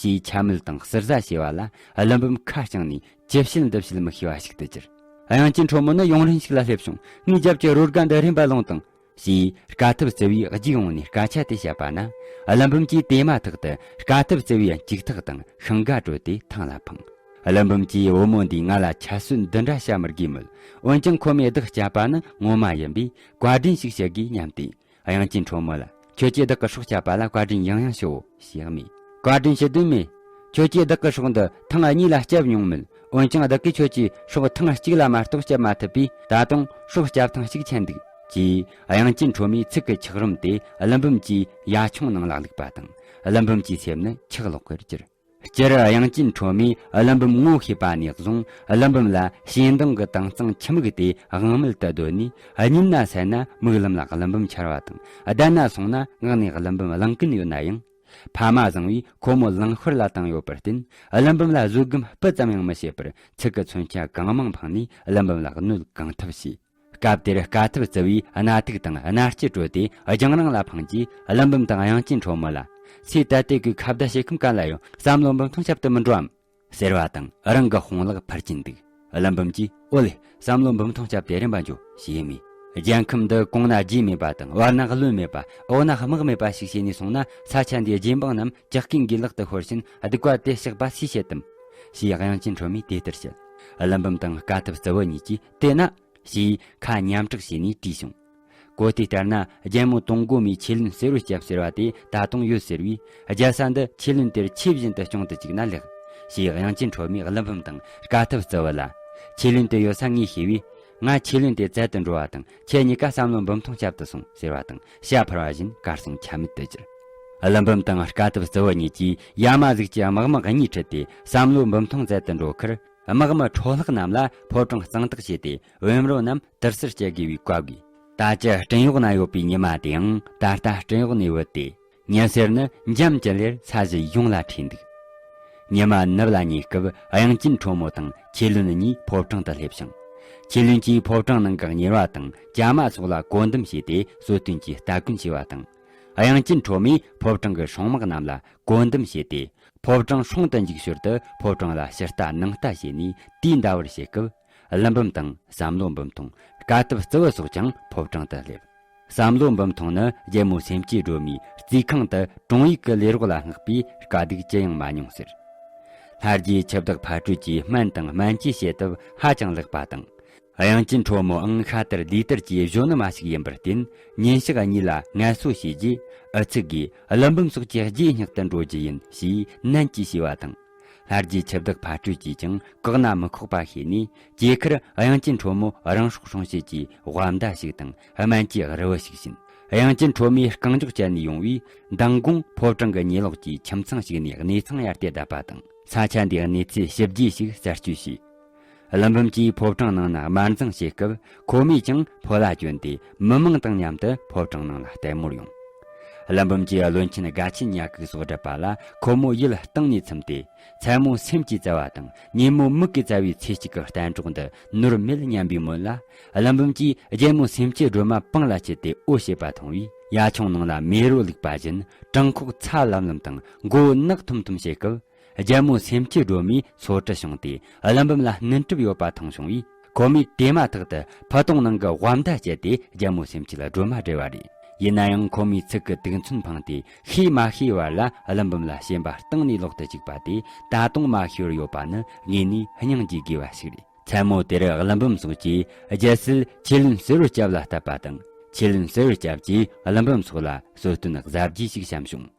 ཞེས་འཕྱ་སྨོད་དང་ཟུར་ཟ་བྱས་པ་ལ། ཀླུ་འབུམ་ཁ་བསྐྱངས་ནས་ཅི་བྱེད་འདི་བྱེད་མི་ཤེས་པ་ཞིག་ཏུ་གྱུར། དབྱངས་ཅན་ཁྲོ་མོ་ནི་ཡུང་རིང་ཞིག་ལ་སླེབས་བྱུང་། ངའི་རྒྱབ་ཀྱི་རོལ་རྒ་འདི་རིམ་པ་ལོངས་དང་། ཞེས་དཀའ་ཐུབ་རྩེ་བས་རྒྱུགས་འོང་ནས་སྐད་ཆ་དེ་བཤད་པ་ན། ཀླུ་འབུམ་གྱིས་དེ་མ་ཐག་ཏུ་དཀའ་ཐུབ་རྩེ་བའི་འཇུག་ཐག་དང་ཤིང་སྒ་བྲོས་ཏེ་ཐང་ལ་འཕངས། ཀླུ་འབུམ་གྱིས་བུ་མོ་འདིས་ང་ལ་ཁྱད་གསོད་འདི་འདྲ་བྱ་མི་དགོས་མོད། འོན་ཀྱང་ཁོ་མོས་བདག་བསྐྱབས་པ་ནི་ངོ་མ་ཡིན་པས་བཀའ་དྲིན་ཞིག་ཞུ་དགོས་སྙམ་སྟེ། དབྱངས་ཅན་ཁྲོ་མོ་ལ། ཁྱོད་ཀྱིས་བདག་གི་སྲོག་བསྐྱབས་པ་ལ་བཀའ་དྲིན་ཡང་ཡང་ཞུའོ་ཞེས་སྨྲས། བཀའ་དྲིན་ཞུ་དོན་མེད། ཁྱོད་ཀྱིས་བདག་གི་སྲོག་འདི་ཐེངས་གཉིས་ལ་བསྐྱབས་མྱོང་མོད། འོན་ཀྱང་བདག་གིས་ཁྱོད་ཀྱི་སྲོག་ཐེངས་གཅིག་ལ་མ་གཏོགས་བསྐྱབས་མ་ཐུབ་པས། ད་དུང་སྲོག་བསྐྱབ་ཐེངས་གཅིག་ཆད་འདུག་ཅེས་དབྱངས་ཅན་ཁྲོ་མོའི་ཚིག་གི་འཁྱགས་རོམ་དེ་ཀླུ་འབུམ་གྱི་ཡ་ཆུང་ནང་ལ་བླུགས་པ་དང་། ཀླུ་འབུམ་གྱི་སེམས་ནི་འཁྱག་ལོག་གིར་གྱུར། སྤྱིར་དབྱངས་ཅན་ཁྲོ་མོས་ཀླུ་འབུམ་ངོ་ཤེས་པ་ནས་བཟུང་། ཀླུ་འབུམ་ལ་ཞེ་འདང་གི་དྭངས་གཙང་ཁྱི་མིག་དེ་དབང་མེད་དུ་བརྡོལ་ནས། གཉིད་ན་སད་ན་མིག་ལམ་ལ་ཀླུ་འབུམ་འཆར་བ་དང་། བསྡད་ན་སོང་ན་ངག་ནས་ཀླུ་འབུམ་གླེང་གིན་ཡོད་ན་ཡང་། ཕ་མ་བཟང་བས་ཁོ་མོ་ལང་ཤོར་ལ་བཏང་ཡོད་པར་བརྟེན། ཀླུ་འབུམ་ལ་བཟོད་སྒོམ་སྤུ་ཙམ་ཡང་མི་བྱེད་པར་ཚིག་གི་མཚོན་ཆ་གང་མང་འཕངས་ནས་ཀླུ་འབུམ་ལ་གནོད་གང་ཐུབ་བྱས། སྐབས་དེར་དཀའ་ཐུབ་རྩེ་བས་སྣ་ཐུག་དང་སྣ་ལྕེ་དྲོད་དེ་རྒྱང་རིང་ལ་འཕངས་རྗེས། ཀླུ་འབུམ་དང་དབྱངས་ཅན་ཁྲོ་མོ་ལ། ཚེ་ད་ལྟའི་གི་ཁ་བརྡ་བྱེད་ཁུམ་ག་ལ་ཡོང་། བསམ་བློ་འབུམ་ཐོང་ཞབས་ཏུ་མི་འགྲོའམ། ཟེར་བ་དང་རང་གི་དཔུང་ལག་འཕུར་གྱིན་འདུག་ཀླུ་འབུམ་གྱིས། ཨོ་ལེ། བསམ་བློ་འབུམ་ཐོང་ཞབས་ཏེ་རིམ་པ་འཇོག་ཞེས་སྨྲས། རྒྱལ་ཁམས་འདི་གོང་ན་རྗེས་མེད་པ་དང་། བར་ན་རློན་མེད་པ། འོག་ན་དམག་མེད་པ་ཞིག་བྱས་ནས་སོང་ན། ས་ཆ་འདིའི་རྗེ་འབངས་རྣམས་ཇག་རྐུན་གྱི་ལག་ཏུ་ཤོར་ཕྱིན། སྡིག་པ་དེ་བཤགས་པ་སུས་བྱེད་དམ། ཞེས་དབྱངས་ཅན་ཁྲོ་མོས་དེ་ལྟར་བཤད། ཀླུ་འབུམ་དང་དཀའ་ཐུབ་རྩེ་བ་གཉིས་ཀྱིས། དེས་ན། ཞེས་ཁ་མཉམ་བསྲེགས་བྱས་ནས་དྲིས་བྱུང་། གོ་དེ་ལྟར་ན། རྒྱལ་མོ་དུང་མགོ་མོས་ཆོས་བློན་གསེར་བུ་སྐྱབས་ཟེར་བ་དེ་ད་དུང་ཡོད་ཟེར་བས། རྒྱལ་ས་འདི་ཆོས་བློན་དེར་ཆོས་བཞིན་དུ་སྐྱོང་དུ་བཅུག་ན་ལེགས། ཞེས་དབྱངས་ཅན་ཁྲོ་མོས་ཀླུ་འབུམ་དང་དཀའ་ཐུབ་རྩེ་བ་ལ། ཆོས་བློན་དེ་ཡོད་ས་ངས་ཤེས་པས། ང་ཆོས་བློན་དེ་བཙལ་དུ་འགྲོ་བ་དང་། ཁྱེད་གཉིས་ཀ་བསམ་བློ་འབུམ་ཐོང་ཞབས་ཏུ་སོང་ཟེར་བ་དང་། བྱ་འཕུར་བ་བཞིན་གར་སོང་ཆ་མེད་དུ་གྱུར། ཀླུ་འབུམ་དང་དཀའ་ཐུབ་རྩེ་བ་གཉིས་ཀྱིས་ཡ་མ་གཟུགས་ཀྱི་དམག་མི་གཉིས་ཁྲིད་དེ་བསམ་བློ་འབུམ་ཐོང་བཙལ་དུ་འགྲོ་ཁར། དམག་མི་འཕྲོ་བརླག་རྣམས་ལ་ཕོ་བྲང་གཙང་དག་བྱས་ཏེ། བུམ་རོ་རྣམས་དུར་སར་བསྐྱལ་དགོས་པའི་བཀའ་བསྒོས། ད་ཅི་སྤྲིན་གཡོག་ན་ཡོད་པའི་ཉི་མ་དེའང་ད་ལྟ་སྤྲིན་གཡོག་ནས་བུད་དེ། ཉི་ཟེར་ནི་འཇམ་གྱི་ལེར་ས་གཞི་ཡོངས་ལ་ཁྲིད་འདུག་ཉི་མ་ནུབ་ལ་ཉེ་སྐབས། དབྱངས་ཅན་ཁྲོ་མོ་དང་ཆོས་བློན་གཉིས་ཕོ་བྲང་དུ་སླེབས་ཤིང་། ཆོས་བློན་གྱིས་ཕོ་བྲང་ནང་གི་གཉེར་བ་དང་བྱ་མ་སོགས་ལ་བཀོད་འདོམས་བྱས་ཏེ། གསོལ་སྟོན་གྱི་སྟ་གོན་བྱས་པ་དང་། དབྱངས་ཅན་ཁྲོ་མོས་ཕོ་བྲང་གི་སྲུང་དམག་རྣམས་ལ་བཀོད་འདོམས་བྱས་ཏེ། ཕོ་བྲང་སྲུང་དུ་འཇུག་ཞོར་དུ་ཕོ་བྲང་ལ་ཕྱི་ལྟ་ནང་ལྟ་བྱས་ནས་དུས་འདའ་བར་བྱེད་སྐབས། ཀླུ་འབུམ་དང་བསམ་བློ་འབུམ་ཐོང་། དཀའ་ཐུབ་རྩེ་བ་སོགས་ཀྱང་ཕོ་བྲང་དུ་སླེབས། བསམ་བློ་འབུམ་ཐོང་ནི་རྒྱལ་མོ་སེམས་བསྐྱེད་སྒྲོལ་མའི་རྩིས་ཁང་དུ་དྲུང་ཡིག་གི་ལས་རོགས་ལ་བསྔགས་པས་དཀའ་སྡུག་ཅི་ཡང་མ་མྱོང་ཟེར། ལྷ་རྗེ་འཆི་བདག་ཕ་སྤྲུལ་གྱིས་སྨན་དང་སྨན་བཅོས་བྱེད་ཐབས་ཧ་ཅང་ལེགས་པ་དང་། དབྱངས་ཅན་ཁྲོ་མོའང་ཤ་དར་ལུས་དར་གྱི་གཞོན་ནུ་མ་ཞིག་ཡིན་པར་བརྟེན། ཉིན་ཞག་གཉིས་ལ་ངལ་གསོ་བྱས་རྗེས། ཨུ་ཚུགས་ཀྱིས་ཀླུ་འབུམ་སོགས་ཀྱི་རྗེས་བསྙེགས་ཏུ་འགྲོ་རྒྱུ་ཡིན་ཞེས་ནན་གྱིས་ཞུས་པ་དང་། ལྷ་རྗེ་འཆི་བདག་ཕ་སྤྲུལ་གྱིས་ཀྱང་བཀག་ན་མི་ཁོག་པ་ཤེས་ནས། དེ་ཁར་དབྱངས་ཅན་ཁྲོ་མོ་རང་སྲོག་སྲུང་བྱེད་ཀྱི་དབའ་མདའ་ཞིག་དང་སྨན་གྱི་རིལ་བུ་ཞིག་བྱིན། དབྱངས་ཅན་ཁྲོ་མོས་རྐང་མགྱོགས་བསྐྱལ་ནས་ཡོང་བས། མདང་དགོང་ཕོ་བྲང་གི་ཉེ་ལོགས་ཀྱི་ཁྱིམ་ཚང་ཞིག་ནས་གནས་ཚང་ཡར་ཏེ་བསྡད་པ་དང་། ས་ཆ་འདིའི་གནས་ཚུལ་ཞིབ་རྒྱས་ཤིག་གསར་བཅོས་བྱས། ཀླུ་འབུམ་གྱིས་ཕོ་བྲང་ནང་ན་དམར་འཛིང་བྱེད་སྐབས། ཁོ་མོས་ཀྱང་ཕོ་ལྭ་གྱོན་ཏེ་མི་མང་དང་མཉམ་དུ་ཕོ་བྲང་ནང་ལ་ལྟད་མོར་ཡོང་། ཀླུ་འབུམ་གྱིས་བློན་ཆེན་དགའ་ཆེན་ཉག་གུ་སོགས་བསྒྲུབས་པ་ལ་ཁོ་མོ་ཡིད་གཏིང་ནས་ཚིམ་སྟེ། མཚན་མོ་སེམས་ཀྱིས་བཙལ་བ་དང་ཉིན་མོ་མིག་གིས་བཙལ་བའི་ཚེ་གཅིག་གི་གཏན་གྲོགས་འདི་ནོར་མེད་སྙམ་པའི་མོད་ལ། ཀླུ་འབུམ་གྱིས་རྒྱལ་མོ་སེམས་བསྐྱེད་སྒྲོལ་མ་པང་ལ་ཁྱེར་ཏེ་འོ་བྱེད་པ་མཐོང་བས། ཡ་ཆུང་ནང་ལ་མེ་རོ་བླུགས་པ་བཞིན་བྲང་ཁོག་ཚ་ལམ་ལམ་དང་མགོ་བོ་ནག་ཐུམ་ཐུམ་བྱེད་སྐབས། རྒྱལ་མོ་སེམས་བསྐྱེད་སྒྲོལ་མས་སོ་བཀྲུ་བྱུང་སྟེ། ཀླུ་འབུམ་ལ་བསྣུན་གྲུབ་ཡོད་པ་མཐོང་བྱུང་བས། ཁོ་མོས་དེ་མ་ཐག་ཏུ་ཕུ་དུང་ནང་གི་དབའ་མདའ་བཅད་དེ་རྒྱལ་མོ་སེམས་བསྐྱེད་ལ་སྒྲོལ་མ་སྦྲེལ་བ་རེད། ཡིན་ན་ཡང་ཁོ་མོའི་ཚིག་གི་དུག་མཚོན་འཕངས་ཏེ་ཤེས་མ་ཤེས་བར་ལ་ཀླུ་འབུམ་ལ་ཞེན་པ་གཏིང་ནས་ལོག་ཏུ་བཅུག་པ་དེ་ད་དུང་མ་ཤེས་པར་ཡོད་པ་ནི་ངོས་ནས་སྙིང་རྗེ་དགོས་པ་ཞིག་རེད། མཚན་མོ་དེར་ཀླུ་འབུམ་སོགས་ཀྱིས་རྒྱལ་སྲིད་ཆོས་བློན་གསེར་བུ་སྐྱབས་ལ་བསྟབས་པ་དང་། ཆོས་བློན་གསེར་བུ་སྐྱབས་ཀྱིས་ཀླུ་འབུམ་སོགས་ལ་གསོལ་སྟོན་གཟབ་རྒྱས་ཤིག་བཤམས་བྱུང་།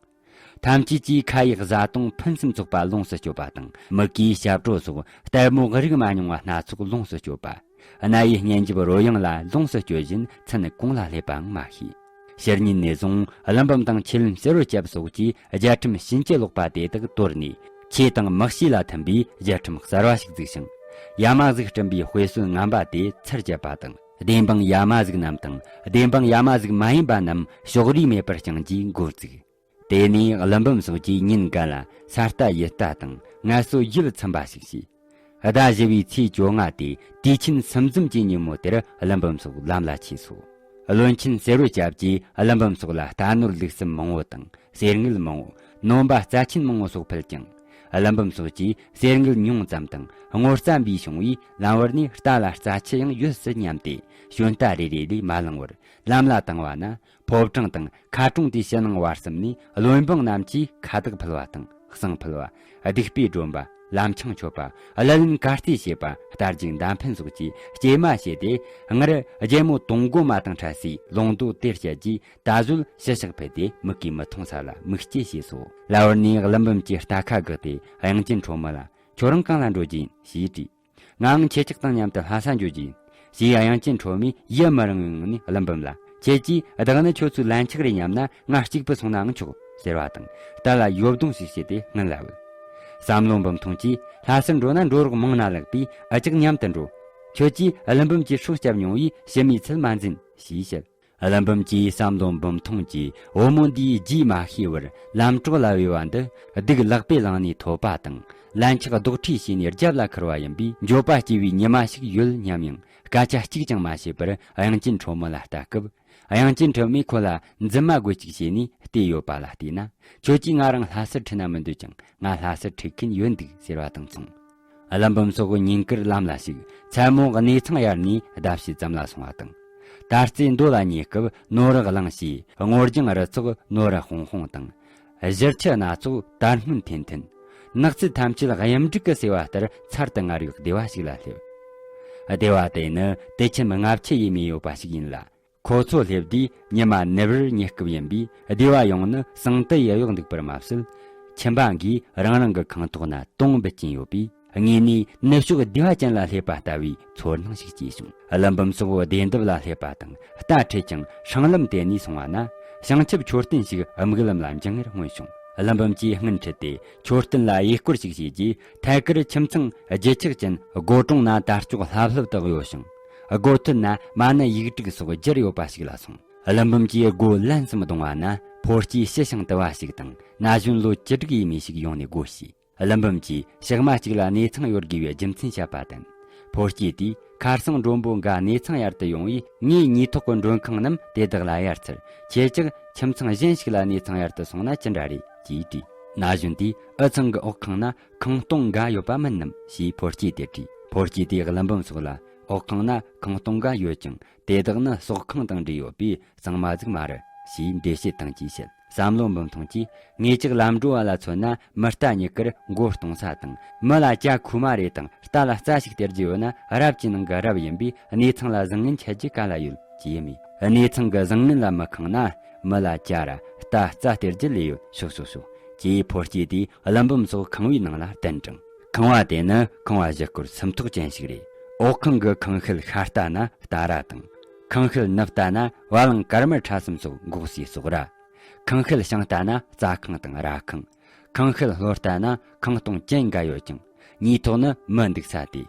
ཐམས་ཅད་ཀྱིས་ཁ་ཡི་བཟའ་བཏུང་ཕུན་སུམ་ཚོགས་པ་ལོངས་སུ་སྤྱོད་པ་དང་། མིག་གིས་ཞབས་བྲོ་སོགས་ལྟད་མོ་རིགས་མ་མྱོང་བ་སྣ་ཚོགས་ལོངས་སུ་སྤྱོད་པ། རྣ་ཡི་སྙན་འཇེབས་རོལ་དབྱངས་ལ་ལོངས་སུ་སྤྱོད་བཞིན་མཚན་གང་ལ་སླེབས་པའང་མ་ཤེས། ཕྱི་ཉིན་ནས་བཟུང་ཀླུ་འབུམ་དང་ཆོས་བློན་གསེར་བུ་སྐྱབས་སོགས་ཀྱིས་རྒྱལ་ཁྲིམས་ཕྱིན་ཅི་ལོག་པ་དེ་དག་དོར་ནས། ཆོས་དང་དམག་གཤིས་ལ་མཐུན་པའི་རྒྱལ་ཁྲིམས་གསར་བ་ཞིག་བཙུགས་ཤིང་། ཡ་མ་གཟུགས་བསྐྲུན་པའི་དཔེ་སྲོལ་ངན་པ་དེ་ཚར་བཅད་པ་དང་། བདེན་དཔང་ཡ་མ་གཟུགས་རྣམས་དང་བདེན་དཔང་ཡ་མ་གཟུགས་མ་ཡིན་པ་རྣམས་ཕྱོགས་རིས་མེད་པར་བསྐྱངས་རྗེས་འགོ་བཙུགས། དེ་ནས་ཀླུ་འབུམ་སོགས་ཀྱིས་ཉིན་འགའ་ལ་ས་ལྟ་ཡུལ་ལྟ་དང་ངལ་གསོ་ཡིད་ཚིམ་པ་ཞིག་བྱས། ཟླ་བཞི་བའི་ཚེས་བཅོ་ལྔ་སྟེ་དུས་ཆེན་སུམ་འཛོམས་ཀྱི་ཉིན་མོ་དེར་ཀླུ་འབུམ་སོགས་ལམ་ལ་ཆས་སོ། བློན་ཆེན་གསེར་བུ་སྐྱབས་ཀྱིས་ཀླུ་འབུམ་སོགས་ལ་རྟ་ནོར་ལུག་གསུམ་མང་བོ་དང་གསེར་དངུལ་མང་བོ། ནོམ་པ་རྩ་ཆེན་མང་བོ་སོགས་ཕུལ་ཀྱང་། ཀླུ་འབུམ་སོགས་ཀྱིས་གསེར་དངུལ་ཉུང་ཙམ་དང་ངོ་རྩ་འབུལ་བྱུང་བས། ལམ་བར་ནས་རྟ་ལ་རྩྭ་ཆུ་ཡང་ཡོད་སྲིད་སྙམ་སྟེ། ཞོན་རྟ་རེ་རེ་ལས་མ་ལངས་བར་ལམ་ལ་བཏང་བ་ན། ཕོ་བྲང་དང་མཁར་གྲོང་དེའི་ཕྱི་ནང་བར་གསུམ་ནས་བློན་འབངས་རྣམས་ཀྱིས་ཁ་བཏགས་ཕུལ་བ་དང་། བསང་ཕུལ་བ། སྡིག་པའི་སྒྲོམ་པ། ལམ་ཆང་མཆོད་པ། ཀླུ་ལེན་གར་སྟེགས་བྱེད་པ། རྟ་རྒྱུག་མདའ་འཕེན་སོགས་ཀྱི་སྐྱེལ་མ་བྱས་ཏེ། སྔར་རྒྱལ་མོ་དུང་སྒོ་མ་དང་འཕྲད་སའི་ལུང་མདོ་དེར་བསྐྱལ་རྗེས། ད་གཟོད་ཕྱི་ཕྱོགས་ཕུད་དེ་མིག་གིས་མི་མཐོང་ས་ལ་མིག་སྐྱེལ་བྱས་སོ། ཀླུ་འབུམ་གྱིས་རྟ་ཁ་བསྒགས་ཏེ། དབྱངས་ཅན་ཁྲོ་མོ་ལ། ཁྱོད་རང་གང་ལ་འགྲོ་རྒྱུ་ཡིན་ཞེས་དྲིས། ངའང་ཁྱེད་ཅག་དང་མཉམ་དུ་ལྷ་ས་འགྱོ་རྒྱུ་ཡིན། ཞེས་དབྱངས་ཅན་ཁྲོ་མོས་ཡིད་མི་རངས་པའི་ངང་ནས་ཀླུ་འབུམ་ལ། ཁྱེད་ཀྱིས་བདག་ནི་ཁྱོད་ཚོའི་ལན་ཆགས་རེད་སྙམ་ན། ང་གཅིག་པུ་སོང་ནའང་ཆོག་ཟེར་བ་དང་། རྟ་ལ་ཡོབ་རྡུང་ཞིག་བྱས་ཏེ་སྔུན་ལ་བུད། བསམ་བློ་འབུམ་ཐོང་གིས་ལྷ་སར་འགྲོ་ན་འགྲོ་རོགས་མང་ན་ལེགས་པས། ཨ་ཅག་མཉམ་དུ་འགྲོ། ཁྱོད་ཀྱིས་ཀླུ་འབུམ་གྱི་སྲོག་བསྐྱབས་མྱོང་བས་ཕྱི་མའི་ཚུལ་མ་འཛིན་ཞེས་བཤད། ཀླུ་འབུམ་གྱིས་བསམ་བློ་འབུམ་ཐོང་གི་བུ་མོ་འདིའི་རྒྱུས་མ་ཤེས་པར་ལམ་གྲོགས་ལ་བོས་པ་འདི། སྡིག་ལག་པས་བླངས་ནས་ཐོབ་པ་དང་། ལན་ཆགས་རྡོག་ཁྲེས་བྱས་ནས་རྒྱབ་ལ་འཁུར་བ་ཡིན་པས། འགྱོད་པ་སྐྱེ་བའི་ཉི་མ་ཞིག་ཡོད་སྙམ་ཡང་། སྐད་ཆ་གཅིག་ཀྱང་མ་བཤད་པར་དབྱངས་ཅན་ཁྲོ་མོ་ལ་ལྟ་སྐབས། དབྱངས་ཅན་ཁྲོ་མོས་ཁོ་ལ་འཛུམ་མ་དགོད་ཅིག་བྱས་ནས་བལྟས་ཡོད་པ་ལ་བལྟས་ན། ཁྱོད་ཀྱིས་ང་རང་ལྷ་སར་ཁྲིད་ན་མི་འདོད་ཀྱང་། ང་ལྷ་སར་ཁྲིད་མཁན་ཡོད་འདུག་ཟེར་བ་དང་མཚུངས། ཀླུ་འབུམ་སོགས་ཉིན་དཀར་ལམ་ལ་ཞུགས། མཚན་མོ་གནས་ཚང་གཡར་ནས་ཟླ་ཕྱེད་ཙམ་ལ་སོང་བ་དང་། ད་རྩེ་མདོ་ལ་ཉེ་སྐབས་ནོར་བུ་གླིང་ཞེས། སྔོ་ལྗང་རི་ཚོགས་ནོར་བུ་ཧོང་ཧོང་དང་། བཞུར་ཆུ་སྣ་ཚོགས་དར་སྔོན་འཐེན་འཐེན། ནགས་ཚལ་ཐམས་ཅད་གཡུ་འབྲུག་གི་ཟེ་བ་ལྟར་ཚར་དུ་དངར་བའི་སྡེ་བ་ཞིག་ལ་སླེབས། སྡེ་བ་དེ་ནི་དུད་ཁྱིམ་ལྔ་བཅུ་ཡས་མས་ཡོད་པ་ཞིག་ཡིན་ལ། ཁོ་ཚོ་སླེབས་དུས་ཉི་མ་ནུབ་རར་ཉེ་སྐབས་ཡིན་པས། སྡེ་བ་ཡོངས་ནི་ཟངས་དུ་ཡལ་གཡོགས་འདུག་པར་མ་ཟད། ཁྱིམ་པ་འགས་རང་རང་གི་ཁང་ཐོག་ན་དུང་འབུད་ཀྱིན་ཡོད་པས། དངོས་ནས་ནུབ་ཕྱོགས་སྡེ་བ་ཅན་ལ་སླེབས་པ་ལྟ་བུའི་ཚོར་སྣང་ཞིག་སྐྱེས་བྱུང་། ཀླུ་འབུམ་སོགས་སྡེ་འདབས་ལ་སླེབས་པ་དང་། རྟ་ཁྲིད་ཀྱང་སྲང་ལམ་དེད་ནས་སོང་བ་ན། བྱང་ཆུབ་མཆོད་རྟེན་ཞིག་མིག་ལམ་ལ་འགྱིང་ངེར་མངོན་བྱུང་། ཀླུ་འབུམ་གྱིས་སྔུན་ཁྲིད་དེ་མཆོད་རྟེན་ལ་གཡས་སྐོར་ཞིག་བྱས་རྗེས། ཐད་ཀར་ཁྱིམ་ཚང་བརྒྱད་ཅུ་ཅན་སྒོ་གྲོང་ན་དར་ལྕོག་ལྷབ་ལྷུབ་ཏུ་གཡོ་ཞིང་། སྒོ་ཐད་ན་མ་ཎི་ཡིག་དྲུག་སོགས་བསྒྱུར་ཡོད་པ་ཞིག་ལ་སོང་། ཀླུ་འབུམ་གྱིས་སྒོ་ལན་གསུམ་བརྡུངས་པ་ན། ཕོ་སྐྱེས་ཕྱི་ཤིང་དུ་བ་ཞིག་དང་ན་གཞོན་ལོ་བཅུ་དྲུག་ཡས་མས་ཤིག་ཡོང་ནས་སྒོ་ཕྱེས། ཀླུ་འབུམ་གྱིས་ཞག་མ་གཅིག་ལ་གནས་ཚང་ཡོད་དགོས་པའི་རྒྱུ་མཚན་བཤད་པ་དང་། ཕོ་སྐྱེས་དེས། ཁ་སང་མགྲོན་པོ་འགའ་གནས་ཚང་གཡར་དུ་ཡོང་བས། ངའི་ཉེ་ཐོག་གི་མགྲོན་ཁང་རྣམས་དེ་དག་ལ་གཡར་ཚར། ཁྱེད་ཅག་ཁྱིམ་ཚང་གཞན་ཞིག་ལ་གནས་ཚང་གཡར་དུ་སོང་ན་ཅི་འདྲ་རེད་ཅེས་དྲིས། ན་གཞོན་དེས། འུ་ཚང་གི་འོག་ཁང་ན་ཁང་སྟོང་འགའ་ཡོད་པ་མིན་ནམ་ཞེས་ཕོ་སྐྱེས་དེར་དྲིས། ཕོ་སྐྱེས་དེས་ཀླུ་འབུམ་སོགས་ལ། འོག་ཁང་ན་ཁང་སྟོང་འགའ་ཡོད་ཀྱང་། དེ་དག་ནི་ཟོག་ཁང་དང་འབྲེལ་ཡོད་པས་གཙང་མ་ཟིག་མ་རེད་ཞེས་འགྲེལ་བཤད་བཏང་རྗེས་བཤད། བསམ་བློ་འབུམ་ཐོང་གིས། ངེད་ཅག་ལམ་འགྲོ་བ་ལ་མཚོན་ན། མི་རྟ་གཉིས་ཀར་མགོ་སྟོང་ས་དང་། མི་ལ་ཇ་ཁུ་མ་རེ་དང་རྟ་ལ་རྩྭ་ཞིག་སྟེར་རྒྱུ་ཡོད་ན། རབ་ཀྱི་ནང་གི་རབ་ཡིན་པས། གནས་ཚང་ལ་བཟང་ངན་འཆད་རྒྱུ་ག་ལ་ཡོད་ཅེས་སྨྲས། གནས་ཚང་གི་བཟང་ངན་ལ་མི་ཁེངས་ན། མི་ལ་ཇ་ར་རྟ་རྩྭ་སྟེར་རྒྱུ་ལས་ཡོད། ཤོག་ཤོག་ཤོག་ཅེས་ཕོ་སྐྱེས་དེས་ཀླུ་འབུམ་སོགས་ཁང་བའི་ནང་ལ་བསྟན་དྲངས། ཁང་བ་དེ་ནི་ཁང་བ་བཞི་སྐོར་སུམ་ཐོག་ཅན་ཞིག་རེད། འོག་ཁང་གི་ཁང་ཤེལ་ཤར་ལྟ་ན་རྟ་ར་དང་། ཁང་ཤེལ་ནུབ་ལྟ་ན་བ་ལང་དཀར་དམར་ཁྲ་གསུམ་སོགས་འགོག་སའི་སོག་ར། ཁང་ཤེལ་བྱང་ལྟ་ན་རྩྭ་ཁང་དང་ར་ཁང་། ཁང་ཤེལ་ལྷོ་ལྟ་ན་ཁང་སྟོང་ཅན་འགའ་ཡོད་ཅིང་། ཉེ་ཐོག་ནི་མི་འདུག་ས་སྟེ།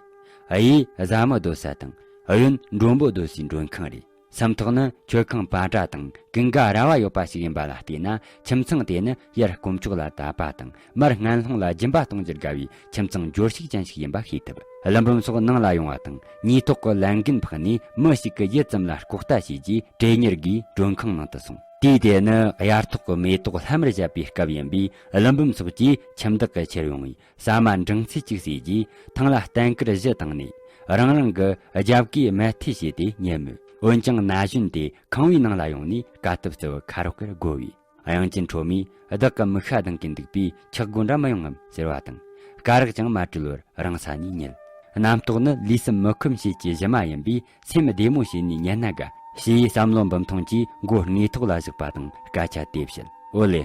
གཡས་བཟའ་མི་སྡོད་ས་དང་། གཡོན་མགྲོན་པོ་སྡོད་སའི་མགྲོན་ཁང་རེད། སུམ་ཐོག་ནི་མཆོད་ཁང་པ་ཏྲ་དང་ཀུན་དགའ་ར་བ་ཡོད་པ་ཞིག་ཡིན་པ་ལ་བལྟས་ན། ཁྱིམ་ཚང་དེ་ནི་ཡར་དཀོན་མཆོག་ལ་དད་པ་དང་མར་སྔན་སློང་ལ་སྦྱིན་པ་གཏོང་རྒྱུར་དགའ་བའི་ཁྱིམ་ཚང་འབྱོར་ཕྱུག་ཅན་ཞིག་ཡིན་པ་ཤེས་ཐུབ། ཀླུ་འབུམ་སོགས་ནང་ལ་ཡོང་བ་དང་། ཉེ་ཐོག་གི་ལན་རྒན་འཕགས་ནས་མི་ཞིག་གི་ཡུལ་ཙམ་ལ་ལྐོག་ལྟ་བྱས་རྗེས། གྲོས་གཉེར་གྱིས་མགྲོན་ཁང་ནང་དུ་སོང་། དུས་དེ་ནི་དབྱར་ཐོག་གི་མེ་ཏོག་ལྷམ་མེར་བཞད་པའི་སྐབས་ཡིན་པས། ཀླུ་འབུམ་སོགས་ཀྱིས་ཁྱིམ་བདག་གི་ཁྱེར་ཡོང་བའི་ཟ་མ་འབྲིང་ཚད་ཅིག་ཟོས་རྗེས། ཐང་ལ་ལྟེན་དཀར་བཞི་བཏིང་ནས། རང་རང་གི་རྒྱབ་ཀའི་མལ་ཐེ་བྱས་ཏེ་ཉལ་མོད། འོན་ཀྱང་ན་གཞོན་དེ་ཁང་བའི་ནང་ལ་ཡོང་ནས་དཀའ་ཐུབ་གཙོ་བོ་ཁ་རོག་གེར་བགོ་བས། དབྱངས་ཅན་ཁྲོ་མོས་བདག་གི་མིག་ཤ་ལྡང་གིན་འདུག་པས་ཆག་སྒོ་འདྲ་མི་ཡོང་ངམ་ཟེར་བ་དང་། སྐ་རགས་ཀྱང་མ་བྲུལ་བར་རང་ས་ནས་ཉལ། གནམ་ཐོག་ནི་ལུས་སེམས་མི་ཁོམ་བྱེད་ཀྱི་གཞི་མ་ཡིན་པས། སེམས་བདེ་མོ་བྱས་ནས་ཉལ་ན་དགའ་ཞེས་བསམ་བློ་འབུམ་ཐོང་གིས་མགོ་དངོས་ཐོག་ལ་བཞག་པ་དང་སྐད་ཆ་དེ་བཤད། ཨོ་ལེ།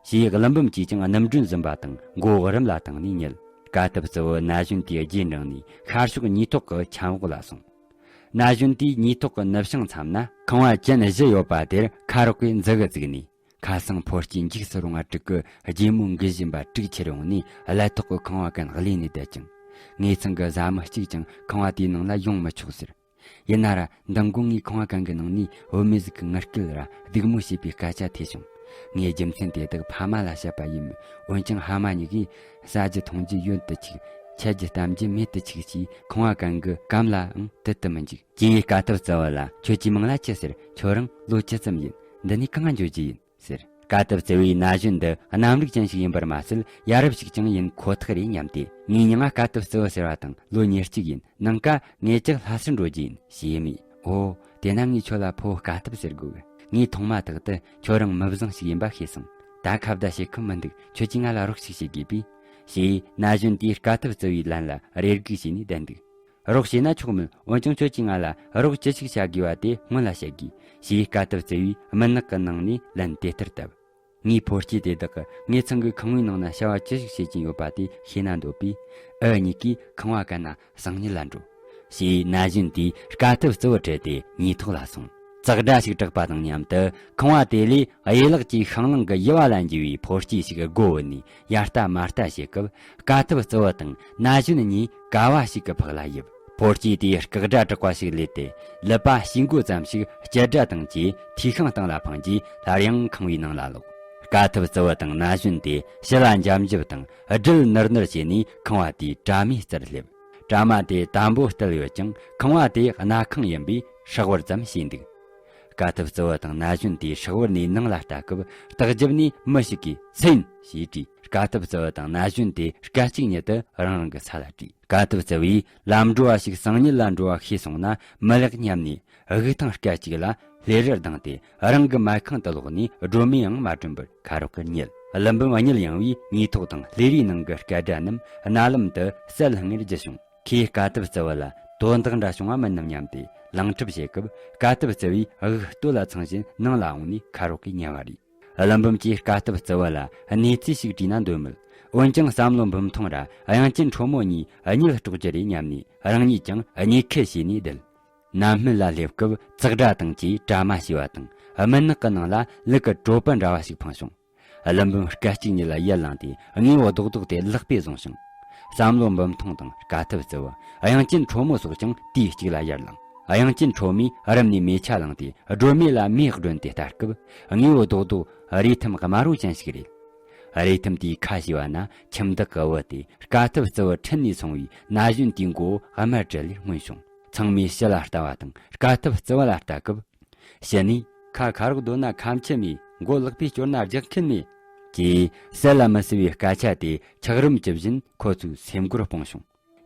ཞེས་ཀླུ་འབུམ་གྱིས་ཀྱང་སྣུམ་སྒྲོན་འཛིན་པ་དང་མགོ་བོ་རིམ་ལ་བཏང་ནས་ཉལ། དཀའ་ཐུབ་གཙོ་བོ་ན་གཞོན་དེའི་རྗེས་འབྲངས་ནས་ཤར་ཕྱོགས་ཉེ་ཐོག་གི་ཆམ་འོག་ལ་སོང་། ན་གཞོན་དེས་ཉེ་ཐོག་གི་ནུབ་བྱང་མཚམས་ན་ཁང་བ་ཅན་བཞི་ཡོད་པ་དེར་ཁ་རོག་གེ་མཛུ་གུ་བཙུགས་ནས། ཁ་སང་ཕོ་སྐྱེས་འཇིགས་སུ་རུང་བ་དྲུག་གི་རྗེས་མོ་འགུལ་བཞིན་པ་དྲུག་ཁྱེར་ཡོང་ནས་ཀླད་ཐོག་གི་ཁང་བ་གན་གླས་ནས་བསྡད་ཅིང་། ངེད་ཚང་གི་བཟའ་མི་གཅིག་ཀྱང་ཁང་བ་དེའི་ནང་ལ་ཡོང་མི་ཆོག་ཟེར། ཡིན་ན་ར་འདི་མགོ་ངའི་ཁང་བ་གན་གི་ནང་ནས་བུད་མེད་ཟིག་གིས་ངར་སྐད་ར་སྡིགས་མོ་བྱས་པའི་སྐད་ཆ་ཐོས་བྱུང་། ངས་རྒྱུ་མཚན་དེ་དག་ཕ་མ་ལ་བཤད་པ་ཡིན། འོན་ཀྱང་ཕ་མ་གཉིས་ཀས་ཟ་རྒྱུ་འཐུང་རྒྱུ་ཡོད་དུ་ཆུག་འཆད་རྒྱུ་གཏམ་རྒྱུ་མེད་དུ་ཆུག་ཅེས་ཁང་བ་གན་གི་གམ་ལའང་དུད་དུ་མི་འཇུག་ཅེས་དཀའ་ཐུབ་གཙོ་བོ་ལ། ཁྱོད་ཀྱི་མིང་ལ་ཅི་ཟེར། ཁྱོད་རང་ལོ་ཅི་ཙམ་ཡིན། འདི་ནས་གང་ང་འགྱོ་རྒྱུ་ཡིན། ཟེར། དཀའ་ཐུབ་བརྩེ་བའི་ན་གཞོན་འདི་རྣམ་རིག་ཅན་ཞིག་ཡིན་པར་མ་ཟད། ཡ་རབས་ཤིག་ཀྱང་ཡིན་ཁོ་ཐག་རེད་སྙམ་སྟེ། ངའི་མྱིང་ང་དཀའ་ཐུབ་བརྩེ་བ་ཟེར་བ་དང་། ལོ་ཉེར་གཅིག་ཡིན། ནངས་ཀ་ངེད་ཅག་ལྷ་སར་འགྲོ་རྒྱུ་ཡིན་ཞེས་སྨྲས། ཨོ། དེ་ན་ངས་ཁྱོད་ལ་ཕོ་བོ་དཀའ་ཐུབ་ཟེར་དགོས་གི། ངས་མཐོང་མ་ཐག་ཏུ་ཁྱོད་རང་མི་བཟང་ཞིག་ཡིན་པ་ཤེས་སོང་། ད་ཁ་བརྡ་བྱེད་ཁོམ་མི་འདུག། ཁྱོད་ཀྱིས་ང་ལ་རོགས་ཤིག་བྱེད་དགོས་པས། ཞེས་ན་གཞོན་དེས་དཀའ་ཐུབ་བརྩེ་བའི་ལན་ལ་རེ་སྒུག་བྱས་ནས་བསྡད་འདུག། རོགས་བྱས་ན་ཆོག་མོད། འོན་ཀྱང་ཁྱོད་ཀྱིས་ང་ལ་རོགས་ཅི་ཞིག་བྱ་དགོས་པ་དེ་སྔོན་ལ་བཤད་དགོས། ཞེས་དཀའ་ཐུབ་བརྩེ་བས་མུན་ནག་གི་ནང་ནས་ལན་དེ་ལྟར་བཏབ། ངའི་ཕོ་སྐྱེས་དེ་དག་གིས་ངེད་ཚང་གི་ཁང་བའི་ནང་ན་བྱ་བ་ཅི་ཞིག་བྱེད་ཀྱིན་ཡོད་པ་དེ་ཤེས་ན་འདོད་པས། འུ་གཉིས་ཀས་ཁང་བ་གན་ན་གསང་ཉུལ་ལ་འགྲོ། ཞེས་ན་གཞོན་དེས་དཀའ་ཐུབ་བརྩེ་བར་ཁྲིད་དེ་ཉེས་ཐོག་ལ་སོང་། ཙག་སྒྲ་ཞིག་གྲགས་པ་དང་མཉམ་དུ་ཁང་བ་དེ་ལས་གཡས་ལག་གིས་ཤིང་ལང་གི་ཡུ་བ་ལ་འགྱུར་བའི་ཕོ་སྐྱེས་ཤིག་སྒོ་བུད་ནས་ཡར་ལྟ་མར་ལྟ་བྱེད་སྐབས། དཀའ་ཐུབ་བརྩེ་བ་དང་ན་གཞོན་གཉིས་ཀ་བ་ཞིག་གི་ཕག་ལ་ཡིབ། ཕོ་སྐྱེས་དེས་སྐག་སྒྲ་གྲགས་པ་ཞིག་ལས་ཏེ། ལུད་པ་ཕྱིས་འགོ་ཙམ་ཞིག་སྐྱི་སྒྲ་དང་བཅས་ཐོས་ཤིང་སྟེང་ལ་འཕངས་རྗེས། སླར་ཡང་ཁང་བའི་ནང་ལ་ལོག། དཀའ་ཐུབ་བརྩེ་བ་དང་ན་གཞོན་དེ་ཕྱི་ལ་འཇམ་འཇུབ་དང་སྦྲུལ་ནུར་ནུར་བྱས་ནས་ཁང་བ་དེའི་དྲ་མའི་རྩར་སླེབས། དྲ་མ་དེ་དམ་པོ་བརྟུལ་ཡོད་ཀྱང་། ཁང་བ་དེ་གནའ་ཁང་ཡིན་པས་སྲེག་བར་ཙམ་བྱས་འདུག། དཀའ་ཐུབ་བརྩེ་བ་དང་ན་གཞོན་དེ་སྲེག་བར་ནས་ནང་ལ་ལྟ་སྐབས། ལྟག་རྒྱབ་ནས་མི་ཞིག་གིས་སེན་ཞེས་དྲིས། དཀའ་ཐུབ་བརྩེ་བ་དང་ན་གཞོན་དེ་སྐད་ཅིག་ཉིད་དུ་རང་རང་གི་ས་ལ་བྲོས། དཀའ་ཐུབ་བརྩེ་བས་ལམ་འགྲོ་བ་ཞིག་གསང་ཉུལ་ལ་འགྲོ་བ་ཤེས་སོང་ན་མི་ལེགས་སྙམ་ནས། དབུགས་ཐང་སྐད་ཅིག་ལ་ལྷེ་རུ་ལྡང་སྟེ་རང་གི་མལ་ཁང་དུ་ལོག་ནས་སྒྲོལ་མས་ཡང་མ་སྒྲོན་པར་ཁ་རོག་གེར་ཉལ། ཀླུ་འབུམ་གཉིད་ཡངས་པས་ཉེས་ཐོག་དང་ལྷེ་རུའི་ནང་གི་སྐད་སྒྲ་རྣམས་རྣ་ལམ་དུ་གསལ་ལྷང་ངེར་རྒྱུ་བྱུང་། ཁོས་དཀའ་ཐུབ་བརྩེ་བ་ལ་དོན་དག་འདྲ་བྱུང་བ་མིན་ནམ་སྙམ་སྟེ་ལང་གྲབས་བྱེད་སྐབས། དཀའ་ཐུབ་བརྩེ་བས་དབུགས་སྟོད་ལ་འཚང་བཞིན་ནང་ལ་འོངས་ནས་ཁ་རོག་གེར་ཉལ་བ་རེད། ཀླུ་འབུམ་གྱིས་དཀའ་ཐུབ་བརྩེ་བ་ལ་གནས་ཚུལ་ཞིག་དྲིས་ན་འདོད་མོད། འོན་ཀྱང་བསམ་བློ་འབུམ་ཐོང་ར་དབྱངས་ཅན་ཁྲོ་མོ་གཉིས་གཉིད་དཀྲོག་རྒྱུ་རེད་སྙམ་ནས་རང་ཉིད་ཀྱང་གཉིད་ཁུག་བྱས་ནས་བསྡད། ནམ་སྨད་ལ་སླེབས་སྐབས་ཙག་སྒྲ་དང་བཅས་དྲ་མ་ཞེས་པ་དང་། མུན་ནག་གི་ནང་ལ་ལུག་གི་གྲོད་པ་འདྲ་བ་ཞིག་འཕངས་བྱུང་། ཀླུ་འབུམ་སྐད་ཅིག་ཉིད་ལ་ཡར་ལངས་ཏེ་དངོས་པོ་རྡོག་རྡོག་དེ་ལག་པས་བཟུང་ཞིང་། བསམ་བློ་འབུམ་ཐོང་དང་དཀའ་ཐུབ་བརྩེ་བ། དབྱངས་ཅན་ཁྲོ་མོ་སོགས་ཀྱང་དུས་གཅིག་ལ་ཡར་ལངས། དབྱངས་ཅན་ཁྲོ་མོས་རུམ་ནས་མེ་ཆ་བླངས་ཏེ་སྒྲོལ་མ་ལ་མེ་སྒྲོན་ཏེ་ལྟ་སྐབས། དངོས་པོ་རྡོག་རྡོག་རས་ཐུམ་དམར་པོ་ཅན་ཞིག་རེད། རས་ཐུམ་དེའི་ཁ་ཞེས་པ་ན་ཁྱིམ་བདག་གི་བུ་དེ་དཀའ་ཐུབ་བརྩེ་བ་ཁྲིད་ནས་སོང་བའི་ན་གཞོན་དེའི་མགོ་བོ་དམར་དྲི་ལས་མངོན་བྱུང་། ཚང་མས་ཕྱི་ལ་ལྟ་བ་དང་དཀའ་ཐུབ་བརྩེ་བ་ལ་ལྟ་སྐབས། ཕྱི་ནས། ཁ་ཁ་རོག་རྡོ་ན་ཁ་མཆུ་མེད། མགོ་ལག་པས་སྐྱོར་ན་རྒྱག་མཁན་མེད། ཅེས་གསལ་ལ་མི་གསལ་བའི་སྐད་ཆ་དེ་འཁྱག་རོམ་གྱི་བཞིན་ཁོ་ཚོའི་སེམས་སྒོར་སྤུངས་བྱུང་།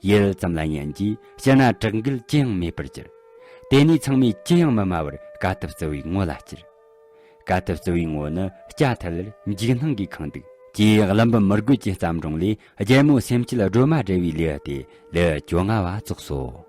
ཡུད་ཙམ་ལ་ཉན་རྗེས་སྤྱིར་ན་དྲག་འགུལ་ཅི་ཡང་མེད་པར་གྱུར། དེ་ནས་ཚང་མས་ཅི་ཡང་མི་སྨྲ་བར་དཀའ་ཐུབ་བརྩེ་བའི་ངོ་ལ་ཅེར། དཀའ་ཐུབ་བརྩེ་བའི་ངོ་ནི་སྐྱ་ཐལ་ལེར་འཇིགས་སྣང་གིས་ཁེངས་འདུག། ཅེས་ཀླུ་འབུམ་མི་རྒོད་ཀྱི་བརྩམས་སྒྲུང་ལས་རྒྱལ་མོ་སེམས་བསྐྱེད་སྒྲོལ་མ་བསྒྲལ་བའི་ལེའུ་སྟེ་ལེའུ་བཅོ་ལྔ་བ་རྫོགས་སོ།